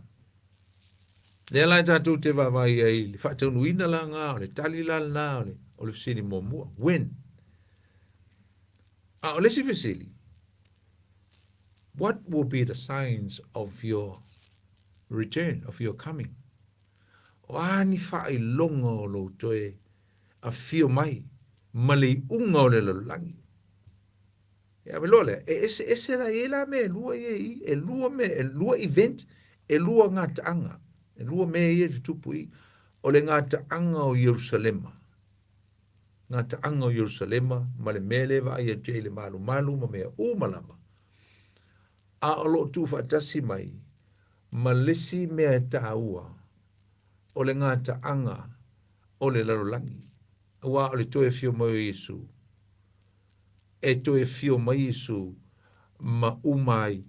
Lea la e tatou te vaavaai ai i le faataunuuina la ngā, o le tali la lena o le, o le fesili muamua. When? A o le isi fesili, what will be the signs of your return, of your coming? O a ni faailoga o lou toe afio mai ma le iuga o le lalolagi? E ave loa lea, e eseese la i ai la mea e lua ia i, e lua mea, e lua event, e lua gataaga, e lua mea ia e tutupu i, o le gataaga o Ierusalema, gataaga o Ierusalema ma le mea lea e vaai atu ai i le malumalu ma mea uma lava, a o lo o tuufaatasi mai ma le isi mea e taua, o le gataaga o le lalolagi, aua o le toe afio mai o Iesu, e toe afio mai Iesu ma uma ai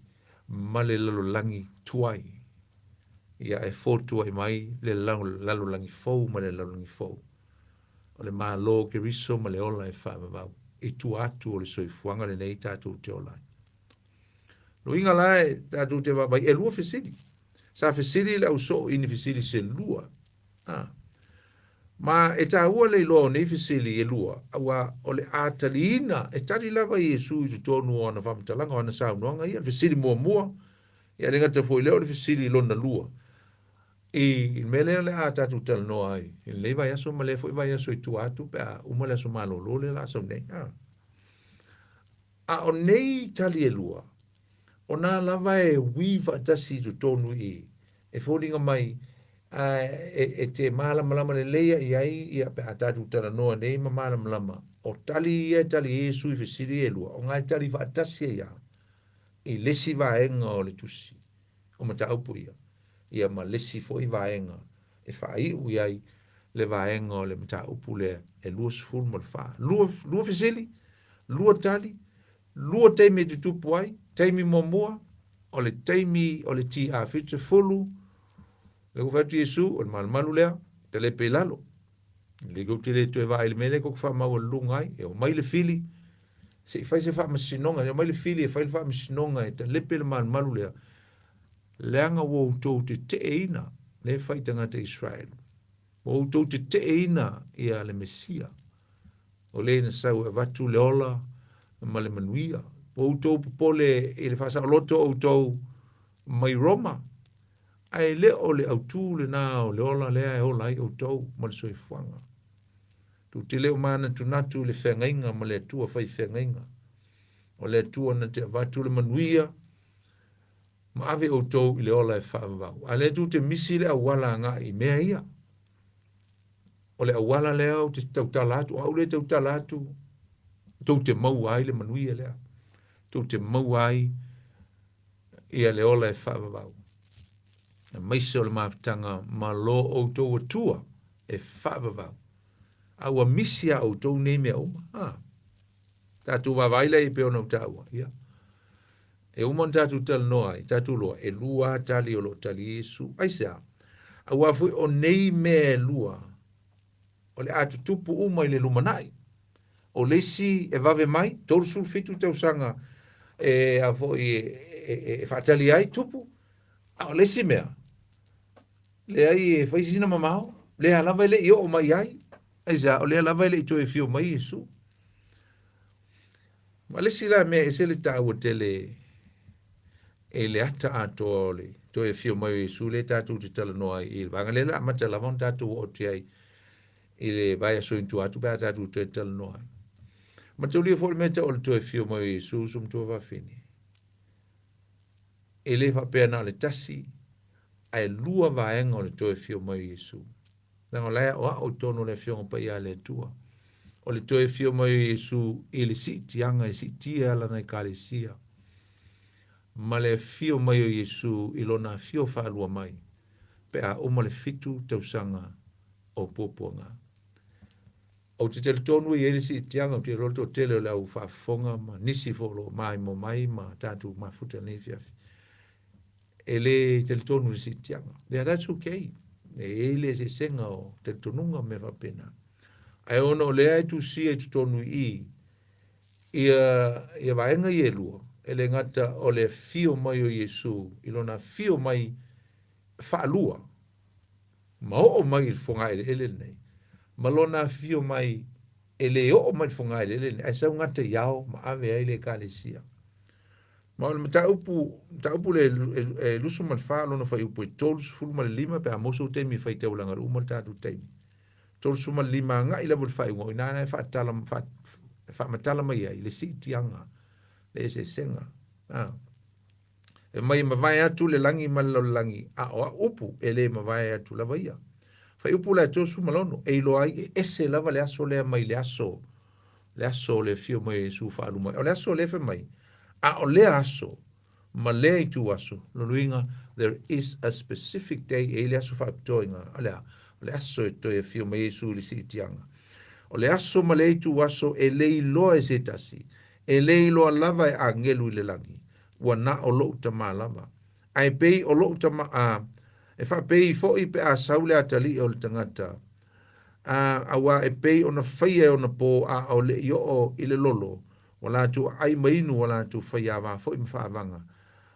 ma le lalolagi tuai, ia e fotuai mai le lalolagi fou ma le lalolagi fou. O le Malo o Keriso ma le ola e faavavau i tua atu o le soifuaga lenei tatou te ola ai. Luiga la e tatou te vaavaai, e lua fesili. Sa fesili le ausoo i ni fesili se lua. Ah. Ma e taua le iloa o nei fesili e lua, aua o le a taliina, e tali lava Iesu i totonu o ana faamatalaga, o ana saunoaga ia, le fesili muamua, ia le gata foi lea o le fesili lona lua. I le mea lea o le a tatou talanoa ai i lenei vaiaso ma lea foi vaiaso i tua atu pe a uma le aso malolo lea o le a sau nei. A. A o nei tali e lua, o nā lava e ui faatasi i totonu i i, e foliga mai e, e te mālamalama lelei i ai ia pe a tatou talanoa nei ma mālamalama, o tali ia e tali ai Iesu i fesili e lua, o ngā e tali faatasi ai a i le isi vaega o le tusi o mataupu ia, ia ma le isi foi vaega e faaiu i ai le vaega o le mataupu lea e 24. Lua, lua fesili, lua tali, lua taimi e tutupu ai, taimi muamua, o le taimi o le TA 70, le ua fai atu Iesu, o le malumalu lea, talepe i lalo. Le kou te le toe vaai i le mea lea kou te faamaualuluga ai, e omai le fili, se i fai se faamasinoga, e omai le fili e fai le faamasinoga e talepe le malumalu lea, leaga ua outou teteeina le fai tagata Israelu. Ua outou teteeina ia le Mesia, o le na sau e avatu le ola ma le manuia. Ua outou popole i le faasaoloto o outou mai Roma, ae le o le autū lena o le ola lea e ola ai outou ma le soifuaga. Tou te le o manatunatu i le feagaiga ma le Atua fai feagaiga. O le Atua na te avatu le manuia ma ave outou i le ola e faavavau. A lea tou te misi le auala agai i mea ia. O le auala lea ou te tautala atu, o au lea e tautala atu, tou te maua ai le manuia lea. Tou te maua ai ia le ola e faavavau. Aemaise o le mafutaga ma lo outou Atua e faavavau. A ua misi a outou nei mea uma. Ha. Tatou vaavaai lea i pei ona ou taua. Ia. E uma ona tatou talanoa ai, tatou loa, e lua lava tali o lo o tali Iesu. Aisea? Aua foi o nei mea e lua, o le a tutupu uma i le lumanai. O le isi e vave mai, 37 tausaga e, a foi, e, e, e faatali ai, tupu. A o le isi mea, leai e fai sina mamao, lea lava e le i oo mai ai. Aisea? O lea lava e le i toe afio mai Iesu. Ma le isi la mea e ese le taua tele e le ata atoa o le toe afio mai o Iesu lea tatou te talanoa ai i le vaega lea o le a amata lava ona tatou oo atu i ai. i le vaiaso i tua atu pe a tatou toe talanoa ai. Mataulia foi le mea tau o le toe afio mai o Iesu uso matua fafine. E le faapea na o le tasi, ae lua vaega o le toe afio mai o Iesu. Leaga o la e aoao i totonu o le Afioga Paia a le Atua. O le toe afio mai o Iesu i le siitiaga e siitia e lana ekalesia, ma le afio mai o Iesu i lona afio faalua mai pe a uma le fitu tausaga o puapuaga. Ou te talitonu e i ai le siitiaga, ou te iloa le toatele o le au faafofoga ma nisi foi o lo o maimoa mai ma tatou mafuta i lenei afiafi. E le talitonu i le siitiaga. Yeah, that's okay. E i ai le eseesega o talitonuga ma mea faapena. Ae ona o lea e tusia i totonu i i, ia, ia vaega ia e lua, e le gata o le afio mai o Iesu i lona afio mai faalua, ma oo mai i le fogaeleele lenei, ma lona afio mai e le oo mai i le fogaeleele lenei, ae sau gata i ao ma ave ai le ekalesia. Ma o le mataupu, mataupu le e 24 lona fuaiupu e 35 pe a maua sou taimi e faitau leaga ua uma le tatou taimi. 35 agai lava i le faaiuga, o i ina e faatala, fa, faamatala mai ai le siitiaga, le eseesega. Ah. E mai e mavae atu le lagi ma le lalolagi, a o au upu e le mavae atu lava ia. Fuaiupu la e 36, e iloa ai e ese lava le aso lea mai le aso, le aso o le afio mai o Iesu faalua mai. O le aso lea fai mai, a o lea aso ma lea ituaso, lona uiga, there is a specific day, e i ai le aso faapitoa i ina, o le a? O le aso e toe afio mai ai Iesu i le siitiaga. O le aso ma lea ituaso e le iloa e se tasi, e le iloa lava e agelu i le lagi, ua na o lou tama lava. Ae pei o lou tama, a, e faapei foi pe a sau le atalii o le tagata, a, auā e pei ona faia e ona pō a o le i oo i le lolo, ua latou aai ma inu ua latou faiāvā foi ma faavaga.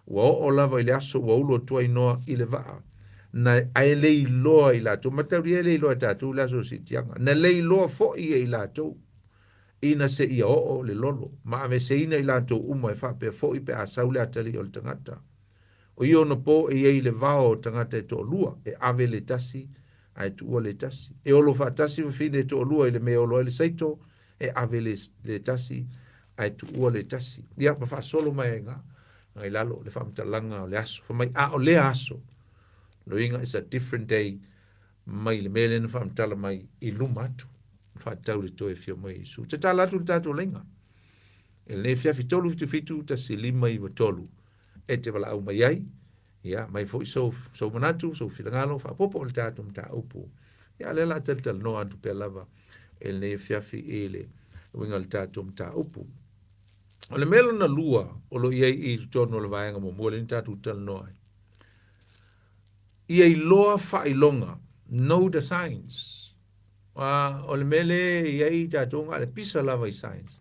Ua oo lava i le aso ua ulu atu ai Noa i le vaa, na, ae le iloa i latou, mataulia e le iloa e tatou le aso o siitiaga, na le iloa foi e i latou ina seia oo le lolo, ma aveeseina i latou uma e faapea foi pe a sau le atalii o le tagata. O ia ona pō e i ai le vao o tagata e toalua, e ave le tasi ae tuua le tasi. E olo faatasi fafine e toalua i le mea e olo ai le saito, e ave le, le tasi ae tuua le tasi. Ia, ma faasolo mai ai iina i lalo le faamatalaga o le aso. Fai mai, a o lea aso, loiga is a different day mai le mea lea na faamatala mai i luma atu, faatatau i le toe afio mai o Iesu. Tatala atu le tatou laina i lenei afiafi 377 1593 e te valaau mai ai, ia, mai foi sou, sou manatu, sou finagalo, faaopoopo i le tatou mataupu. Ia, lea la talatalanoa atu pea lava i lenei afiafi i le uiga o le tatou mataupu. O le mea lona lua o lo o i ai i totonu o le vaega muamua lea na tatou talanoa ai, Ia iloa faailoga, know the signs. A, o le mea lea e i ai tatou na o le pisa lava i signs,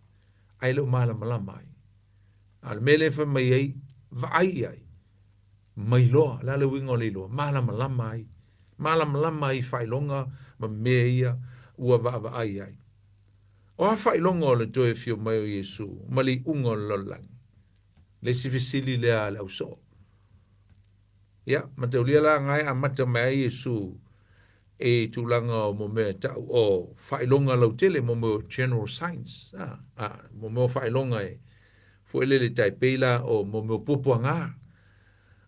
ae le o malamalama ai. A o le mea lea e fai mai ai, vaai i ai, ma iloa, o le a le uiga o le iloa? Malamalama ai. Malamalama ai i faailoga ma mea ia ua vaavaai ai. O a faailoga o le toe afio mai o Iesu ma le iuga o le lalolagi? Le isi fesili lea a le ausoo. Ia, mataulia la na e amata mai ai Iesu i tulaga o mo mea e ta'u o faailoga lautele, mo mea o general signs, a, a, mo mea o faailoga e fuailele tai pei la o mo mea o puapuaga.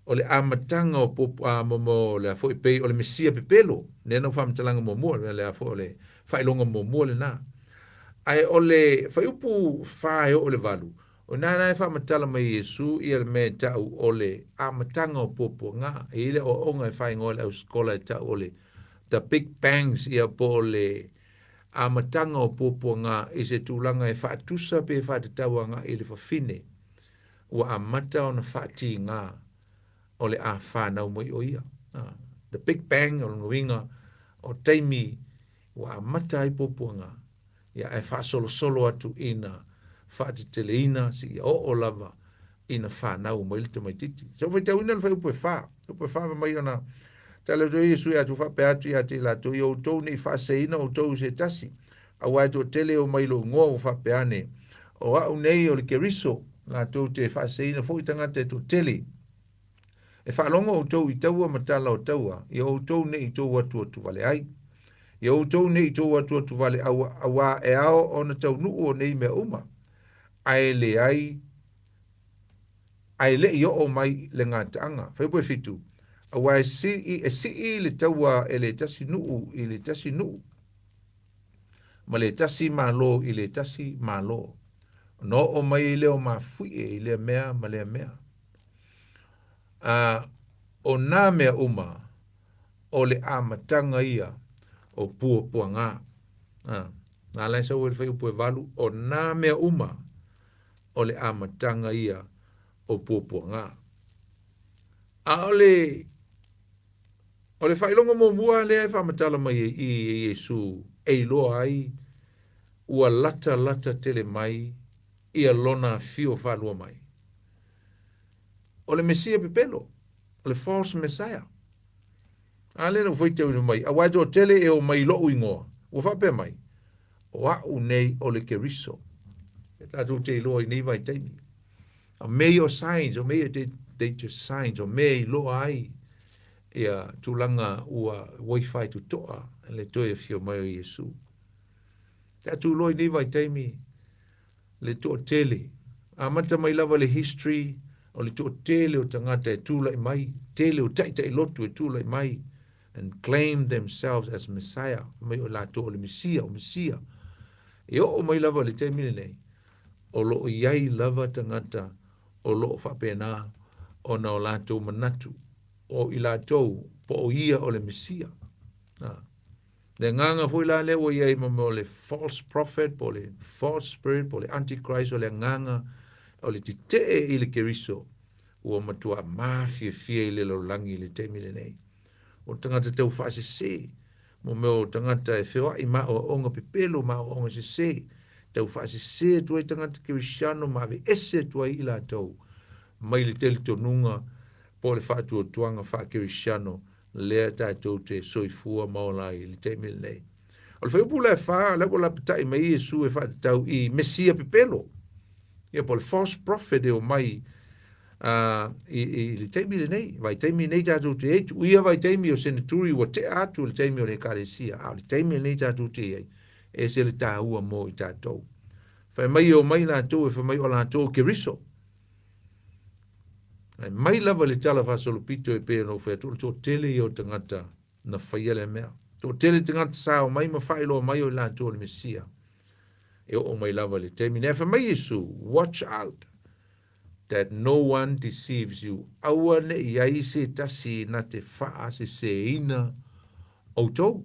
O le amataga o puapua, a, mo mea o le a foi pei o le Mesia pepelo, lea na ou faamatalaga muamua, le a foi o le faailoga muamua lena. Ae o le fuaiupu 4 e oo i le 8, O i ina la e faamatala mai e Iesu ia le mea e ta'u o le amataga o puapuaga. E i ai le aoaoga e faaigoa e le ausikola e ta'u o le The Big Bangs ia po o le amataga o puapuaga i se tulaga e faatusa pe faatatau agai i le fafine ua amata ona faatigā o le a fanau mai o ia. The Big Bang o lona uiga o taimi ua amata ai puapuaga ia ae faasolosolo atu ina faateteleina seia oo lava ina fanau mai le tamaititi. Sa ou faitauina le fuaiupu e fa, upu e fa fai mai ona tali atu ai Iesu ia atu faapea atu ia te i latou, ia outou ne i faaseseina outou i se tasi, auā e toatele e omai i lou igoa ua faapea ane, o au nei o le Keriso, latou te faaseseina foi tagata e toatele. E faalogo outou i taua ma tala o taua, ia outou ne i tou atuatuvale ai. Ia outou ne i tou atuatuvale aua, auā e ao ona taunuu o nei mea uma, ae leai, ae le i oo mai le gataaga. Fuaiupu e fitu, Auā e sii, e sii le taua e le tasi nuu i le tasi nuu, ma le tasi Malo i le tasi Malo, ona oo mai ai lea o mafuie i lea mea ma lea mea. A o nā mea uma, o le amataga ia o puapuaga. A, na la e sau ai le fuaiupu e valu, o nā mea uma, o le amataga ia o puapuaga. A o le o le faailoga muamua lea e faamatala mai ai i i e Iesu e iloa ai ua latalata tele mai ia lona afio faalua mai. O le Mesia pepelo, o le false messiah. A lea na ou faitauina mai, auā e toatele e omai i lo'u igoa, ua faapea mai, o a'u nei o le Keriso. E tatou te iloa i nei vaitaimi. O mea ia o signs, o mea ia, they, they just signs, o mea e iloa ai ia tulaga ua ua i faitotoa le toe afio mai o Iesu. Tatou iloa i nei vaitaimi le toatele, amata mai lava le history o le toatele o tagata e tulai mai, tele o taitai lotu e tulai mai and claim themselves as Messiah, mai o latou o le Mesia, o Mesia. E oo mai lava le taimi lenei, o lo o i ai lava tagata o lo o faapena ona o latou manatu o i latou po o ia o le Mesia. Ah. Le agaga foi la lea ua i ai ma mea o le false prophet po o le false spirit po o le antichrist o le agaga o le tetee i le Keriso ua matua mafiafia i le lalolagi i le taimi lenei. O tagata tau faasese, mo mea o tagata e feoai ma aoaoga pepelo ma aoaoga sese, tau faasese atu ai tagata kerisiano ma aveese atu ai i latou mai le talitonuga po o le faatuatuaga faakerisiano lea tatou te soifua ma ola ai i le taimi lenei. O le fuaiupu la e fa, lea ua lapatai mai Iesu e faatatau i Mesia pepelo, ia po o le false prophet e omai i, i, i le taimi lenei. Vaitaimi nei tatou te i ai, tuuia vaitaimi o seneturi ua tea atu le taimi o le ekalesia, a o le taimi lenei tatou te i ai, e ese le taua mo i tatou. Fai mai e omai latou e fai mai o latou o Keriso. Ae mai lava le tala faasolopito e pei ona ou fai atu, o le toatele ia o tagata na faia lea mea. Toatele tagata sa omai ma faailoa mai o i latou o le Mesia. E oo mai lava le taimi. Nei fai mai Iesu, watch out that no one deceives you. Aua ne i ai se tasi na te faaseseina outou.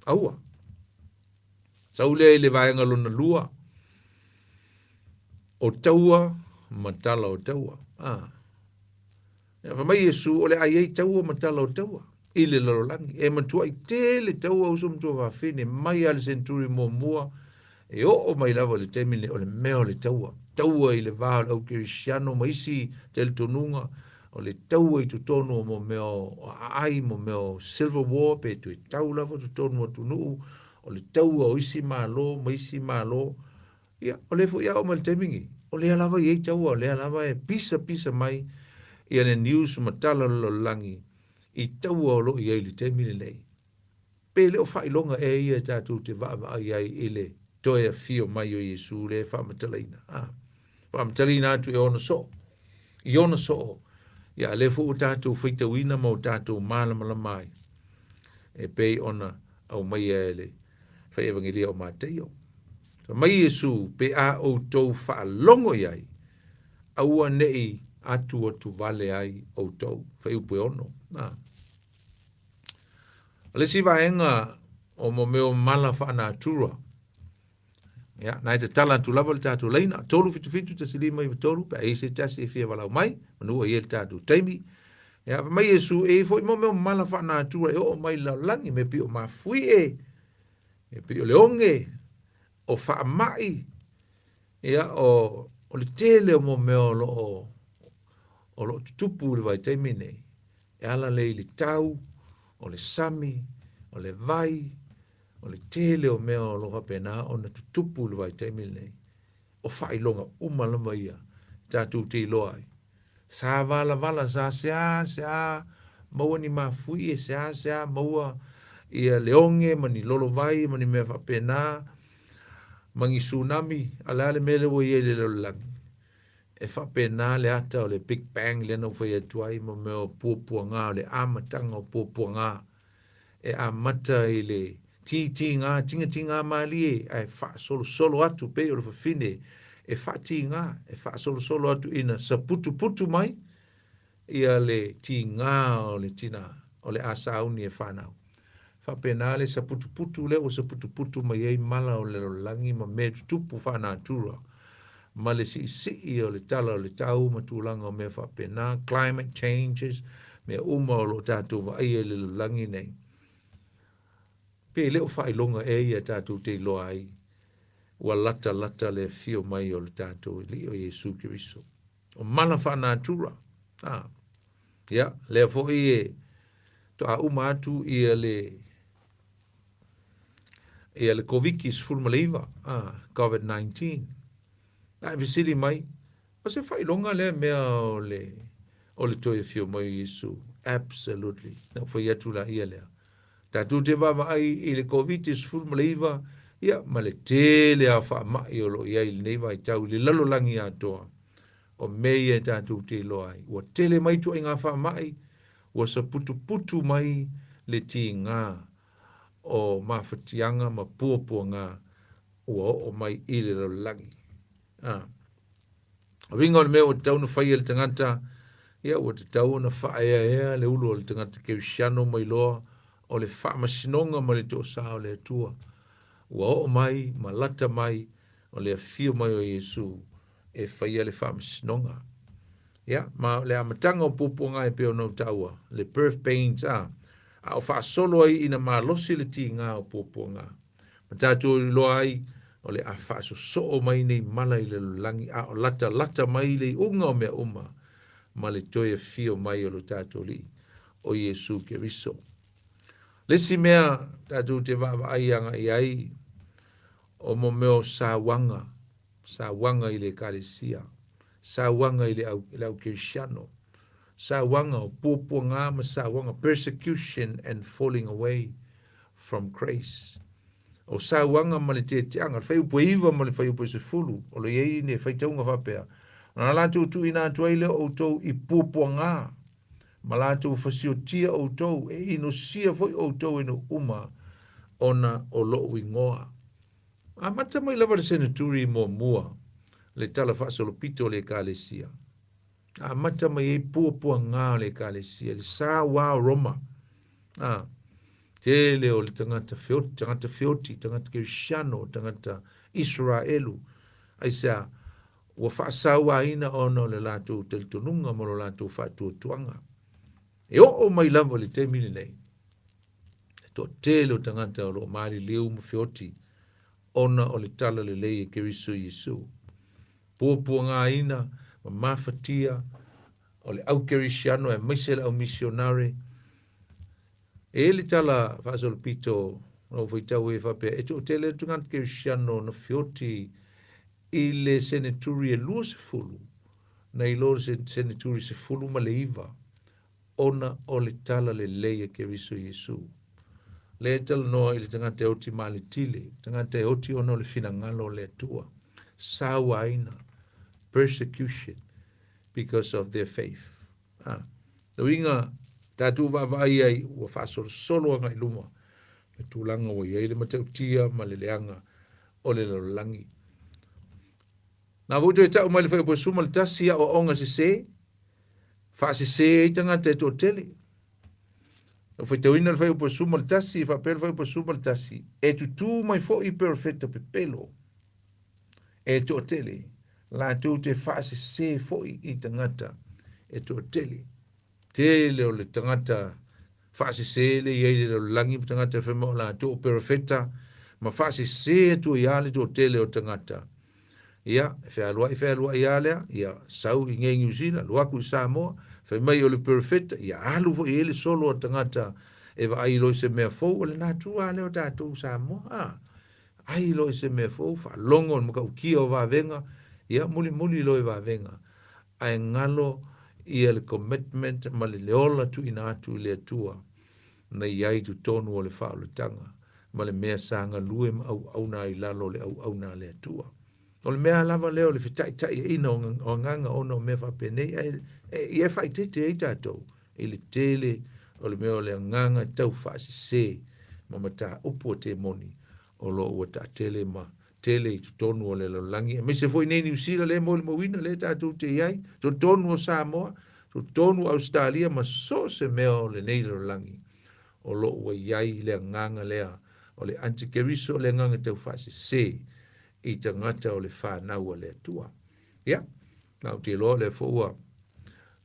Aua. Sau lea i le vaega lona lua, o taua ma tala o taua. Ah. Ia, fai mai Iesu, o le a i ai taua ma tala o taua i le lalolagi. E matuai tele taua uso ma tuafafine mai lava le century muamua e oo mai lava i le taimi lenei o le mea o le taua. Taua i le va o le au kerisiano ma isi talitonuga, o le taua i totonu o mo mea o aai, mo mea o civil war, pe toe tau lava totonu o atunuu, o le taua o isi Malo ma isi Malo. Ia, o lea foi a oo mai le taimi lenei, o lea lava e i ai taua, o lea lava e pisapisa mai ia le news ma tala o le lalolagi i taua o lo o i ai i le taimi lenei. Pe le o faailoga ea ia e tatou te vaavaai ai i le toe afio mai o Iesu lea e faamatalaina? A, faamatalaina atu e ona soo, i ona soo, ia a lea foi ua tatou faitauina ma ua tatou malamalama ai, e pei ona aumaia e le fai Evangelia o Mateio. Fai mai Iesu, pe a outou faalogo i ai, aua ne i atuatuvale ai outou. Fuaiupu e ono. A. O le isi vaega o mo mea o mala faanatura, ia, na e tatala atu lava le tatou laina, 377 159 pe a i ai se tasi e fia valaau mai, manu ua i ai le tatou taimi. Ia, fai mai Iesu, e i ai foi mo mea o mala faanatura e oo mai i le lalolagi, mea pei o mafuie, mea pei o le oge, o faamai, ia, o, o le tele o mo mea o lo o, o lo o tutupu i le vaitaimi nei. E ala lea i le tau, o le sami, o le vai, o le tele o mea o lo o faapena ona tutupu i le vaitaimi lenei. O faailoga uma lava ia tatou te iloa ai. Sa valavala, sa seāseā maua ni mafuie, seāseā maua Ia le oge ma ni lolovai ma ni mea faapena ma ni tsunami, a o le a le mea lea ua i ai i le lalolagi? E faapena le ata o le Big Bang lea na ou fai atu ai, mo mea o puapuaga, o le amataga o puapuaga e amata i le tītīgā, tigatigā mālie, ae faasolosolo atu pei o le fafine e faatiga, e faasolosolo atu ina saputuputu mai ia le tiga o le tina o le a sauni e fanau. Faapena le saputuputu lea ua saputuputu mai ai mala o le lalolagi ma mea tutupu faa-natura ma le siisii o le tala o le tau ma tulaga o mea faapena, climate changes, mea uma o lo o tatou vaaia i le lalolagi nei. Pe le o faailoga ea ia tatou te iloa ai ua latalata le afio mai o le tatou Alii o Iesu Keriso. O mala faa-natura. A. Ia, lea foi e toa uma atu ia le ia le Koviti-19, a, COVID-19. A e fesili mai, o se faailoga lea mea o le o le toe afio mai o Iesu? Absolutely. Na ou fai atu la ia lea. Tatou te vaavaai i le Koviti-19, ia, ma le tele lava o faamai o lo o i ai i lenei vaitau i le lalolagi atoa. O mea ia e tatou te iloa ai. Ua tele mai ituaiga faamai, ua saputuputu mai le tiga o mafatiaga ma puapuaga ua oo mai i le lalolagi. A. Uiga o le mea ua tatau ona fai e le tagata, ia ua tatau ona faaeaea le ulu o le tagata kerisiano ma iloa o le faamasinoga ma le toosa o le Atua ua oo mai ma lata mai o le afio mai o Iesu e faia le faamasinoga. Ia, ma o le amataga o puapuaga e pei ona ou taua, le birth pains, a, a o faasolo ai ina malosi le tiga o puapuaga. Ma tatou iloa ai, o le a faasosoo mai nei mala i le lalolagi, a o latalata mai le iuga o mea uma, ma le toe afio mai o lo tatou Alii, o Iesu Keriso. Le isi mea tatou te vaavaai agai i ai, o mo mea o sauaga, sauaga i le Ekalesia, sauaga i le au, le au kerisiano, sauaga o puapuaga ma sauaga, persecution and falling away from grace. O sauaga ma le teteaga, le fuaiupu e 9 ma le fuaiupu e 10, o lo i ai le faitauga faapea, ona latou tuuina atu ai lea o outou i puapuaga, ma latou fasiotia outou, e inosia foi outou e nuu uma, ona o lou igoa. Amata mai lava le seneturi muamua le tala faasolopito o le Ekalesia. Amata mai ai puapuaga o le Ekalesia, le sauā o Roma. A, tele o le tagata feoti, tagata feoti, tagata kerisiano, tagata Isaraelu. Aisea, ua faasauāina ona o le latou talitonuga ma lo latou faatuatuaga. E oo mai lava i le taimi lenei, le toatele o tagata o lo o maliliu ma feoti ona o le tala lelei e Keriso Iesu. Puapuagaina ma mafatia o le au kerisiano aemaise le au misionare. E i ai le tala faasolopito na ou faitau ai e faapea, e toatele atu tagata kerisiano na feoti i le seneturi e 20 nai lo le seneturi 19 ona o le tala lelei a Keriso Iesu. Lea e talanoa i le tagata e oti maletile, tagata e oti ona o le finagalo o le Atua. Sauaina, persecution because of their faith. Ah, le uiga, tatou vaavaai ai ua faasolosolo agai luma le tulaga ua i ai le matautia ma le leaga o le lalolagi. Na foi toe tau mai le fuaiupu e 11 aoaoga sese, faasese ai tagata e toatele. Na faitauina le fuaiupu e 11, faapea le fuaiupu e 11, e tutū mai foi perofeta pepelo e toatele, latou te faasese foi i tagata e toatele. Tele o le tagata faasese le i ai le lalolagi ma tagata e fai mai o latou o perofeta ma faasese atu ai lava le toatele o tagata. Ia, e fealuai fealuai lava lea, ia, sau i inei i Niu Sila, alu atu i Samoa, fai mai o le perofeta, ia alu foi i ai le solo a tagata e vaai loa i se mea fou, o le natura lava lea o tatou Samoa, a, ai loa i se mea fou, faalogo i le matautia o vavega, ia, mulimuli loa i vavega. Ae galo ia le commitment ma le ola tuuina atu i le Atua. na i ai i totonu o le faaolataga ma le mea sa galue ma auauna ai i lalo o le auauna a le Atua. O le mea lava lea o le fetaitaiaina o agaga ona o mea faapenei, ae ia e faaeteete ai tatou i le tele o le mea o le agaga tau faasese ma mataupu a temoni o lo o ua taatele ma tele i totonu o le lalolagi, aemaise foi nei Niu Sila lea e molimauina lea tatou te i ai, totonu o Samoa, totonu o Ausetalia ma so o se mea o lenei lalolagi, o lo o ua i ai le agaga lea o le antikeriso, o le agaga tau faasese i tagata o le fanau a le Atua. Ia, ma ou te iloa o lea foi ua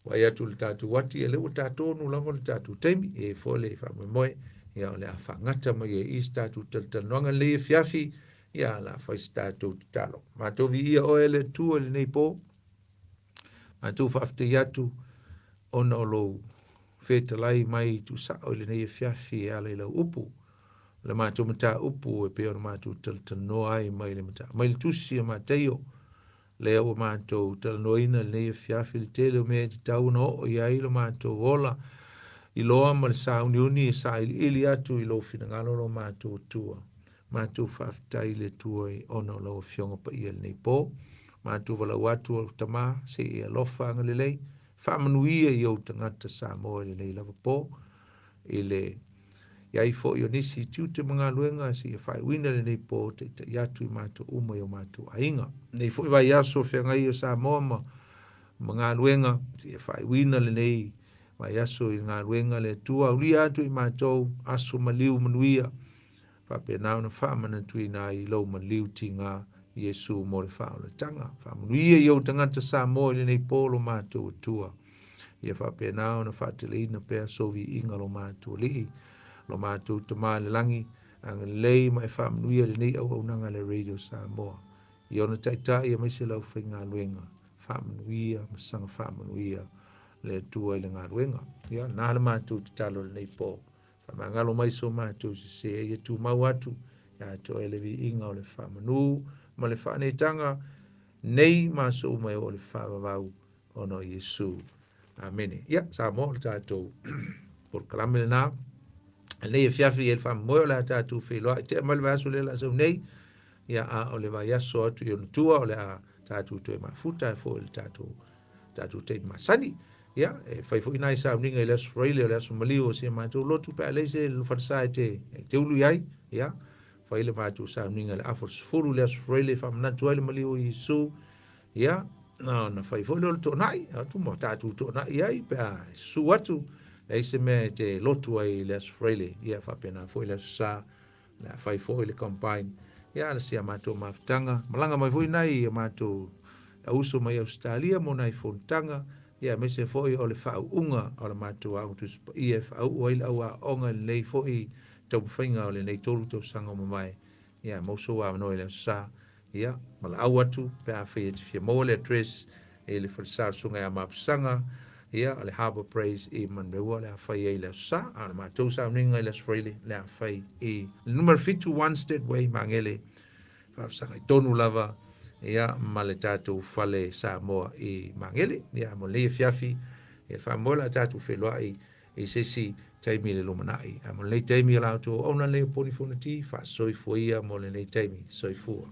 vaai atu i le tatou ati, ia lea ua tatonu lava le tatou taimi, e i ai foi le faamoemoe, ia o le a faagata mai ai i se tatou talatalanoaga lenei afiafi, ia o le a fai se tatou tatalo. Matou viia oe le Atua i lenei po, matou faafetai atu ona o lou fetalai mai tuusao i lenei afiafi e ala i lau upu. O le matou mataupu e pei ona matou talatalanoa ai mai le, mai le tusi a Mataio, lea ua matou talanoaina i lenei afiafi le tele o mea e tatau ona oo i ai lo matou ola iloa ma le sauniuni e sailiili atu i lou finagalo lo matou Atua. Matou faafetai i le Atua ona o lau Afioga Paia i lenei po. Matou valaau atu o Tama, se i e alofa agalelei, faamanuia i ou tagata Samoa i lenei lava po, i le i ai foi o nisi tiute ma galuega seia faaiuina lenei po taitai atu i matou uma i o matou aiga. Lenei foi vaiaso feagai o Samoa ma, ma galuega seia faaiuina lenei vaiaso i galuega le Atua aulia atu i matou aso maliu manuia faapena ona faamanatuina ai i lou maliu tiga Iesu mo le faaolataga. Faamanuia i ou tagata Samoa i lenei po lo matou Atua. Ia faapena ona faateleina pea sou viiga lo matou Alii, lo matou Tama i le lagi, agalelei ma e faamanuia lenei auaunaga a le Radio Samoa. I ona taitai aemaise le aufaigaluega, faamanuia ma saga faamanuia le Atua i le galuega. Ia, na le matou tatalo i lenei po. Faamagalo mai so matou sese, ia tumau atu ia te oe le viiga o le faamanu ma le faaneetaga nei ma aso uma e oo i le faavavau ona o Iesu. Amene. Ia, Samoa, o le tatou polokalame lena. Lenei afiafi e le faamoemoe o le a tatou feiloai tea mai le vaiaso lea o le a sau nei. Ia, a o le vaiaso atu i ona tua o le a tatou toe mafuta ai foi i le tatou tatou taimi masani. Ia, e fai foi nai sauniga i le Aso Faraile o le aso maliu o si a matou lotu pe a leai se falesa e te, e te ulu i ai. Ia, fai le matou sauniga i le afa o le 10 i le Aso Faraile e faamanatu ai le maliu o Iesu. Ia, ona fai foi lea o le toonai, atu ma tatou toonai ai pe a susu atu, leai se mea e te lotu ai i le Aso Faraile. Ia, faapena foi le Aso Sa, le a fai foi le combine. Ia, na si a matou mafutaga, malaga mai foi nai a matou auso mai Ausetalia mo nai fonotaga, ia aemaise foi o le faauuga o le matou Aoga Tusi Paia e faauu ai le au aoaoga i lenei foi taumafaiga o lenei 3 tausaga ua mavae. Ia, maua sou avanoa i le Aso Sa, ia, valaau atu pe afai e te fia maua le address i le falesa o le Susuga ia Mapusaga, ia, o le Harbour Praise i Manurewa o le a fai ai i le Aso Sa, a o le matou sauniga i le Aso Faraile o le a fai i le numera 7 Wanstead Way, Magele, faafesagai tonu lava ia ma le tatou fale Samoa i Magele. Ia, mo lenei afiafi, ia, faamoemoe o le a tatou feiloai i se isi taimi i le lumanai. A mo lenei taimi o la outou auauna lenei o Poni Fonoti, faasoifua ia mo lenei taimi. Soifua.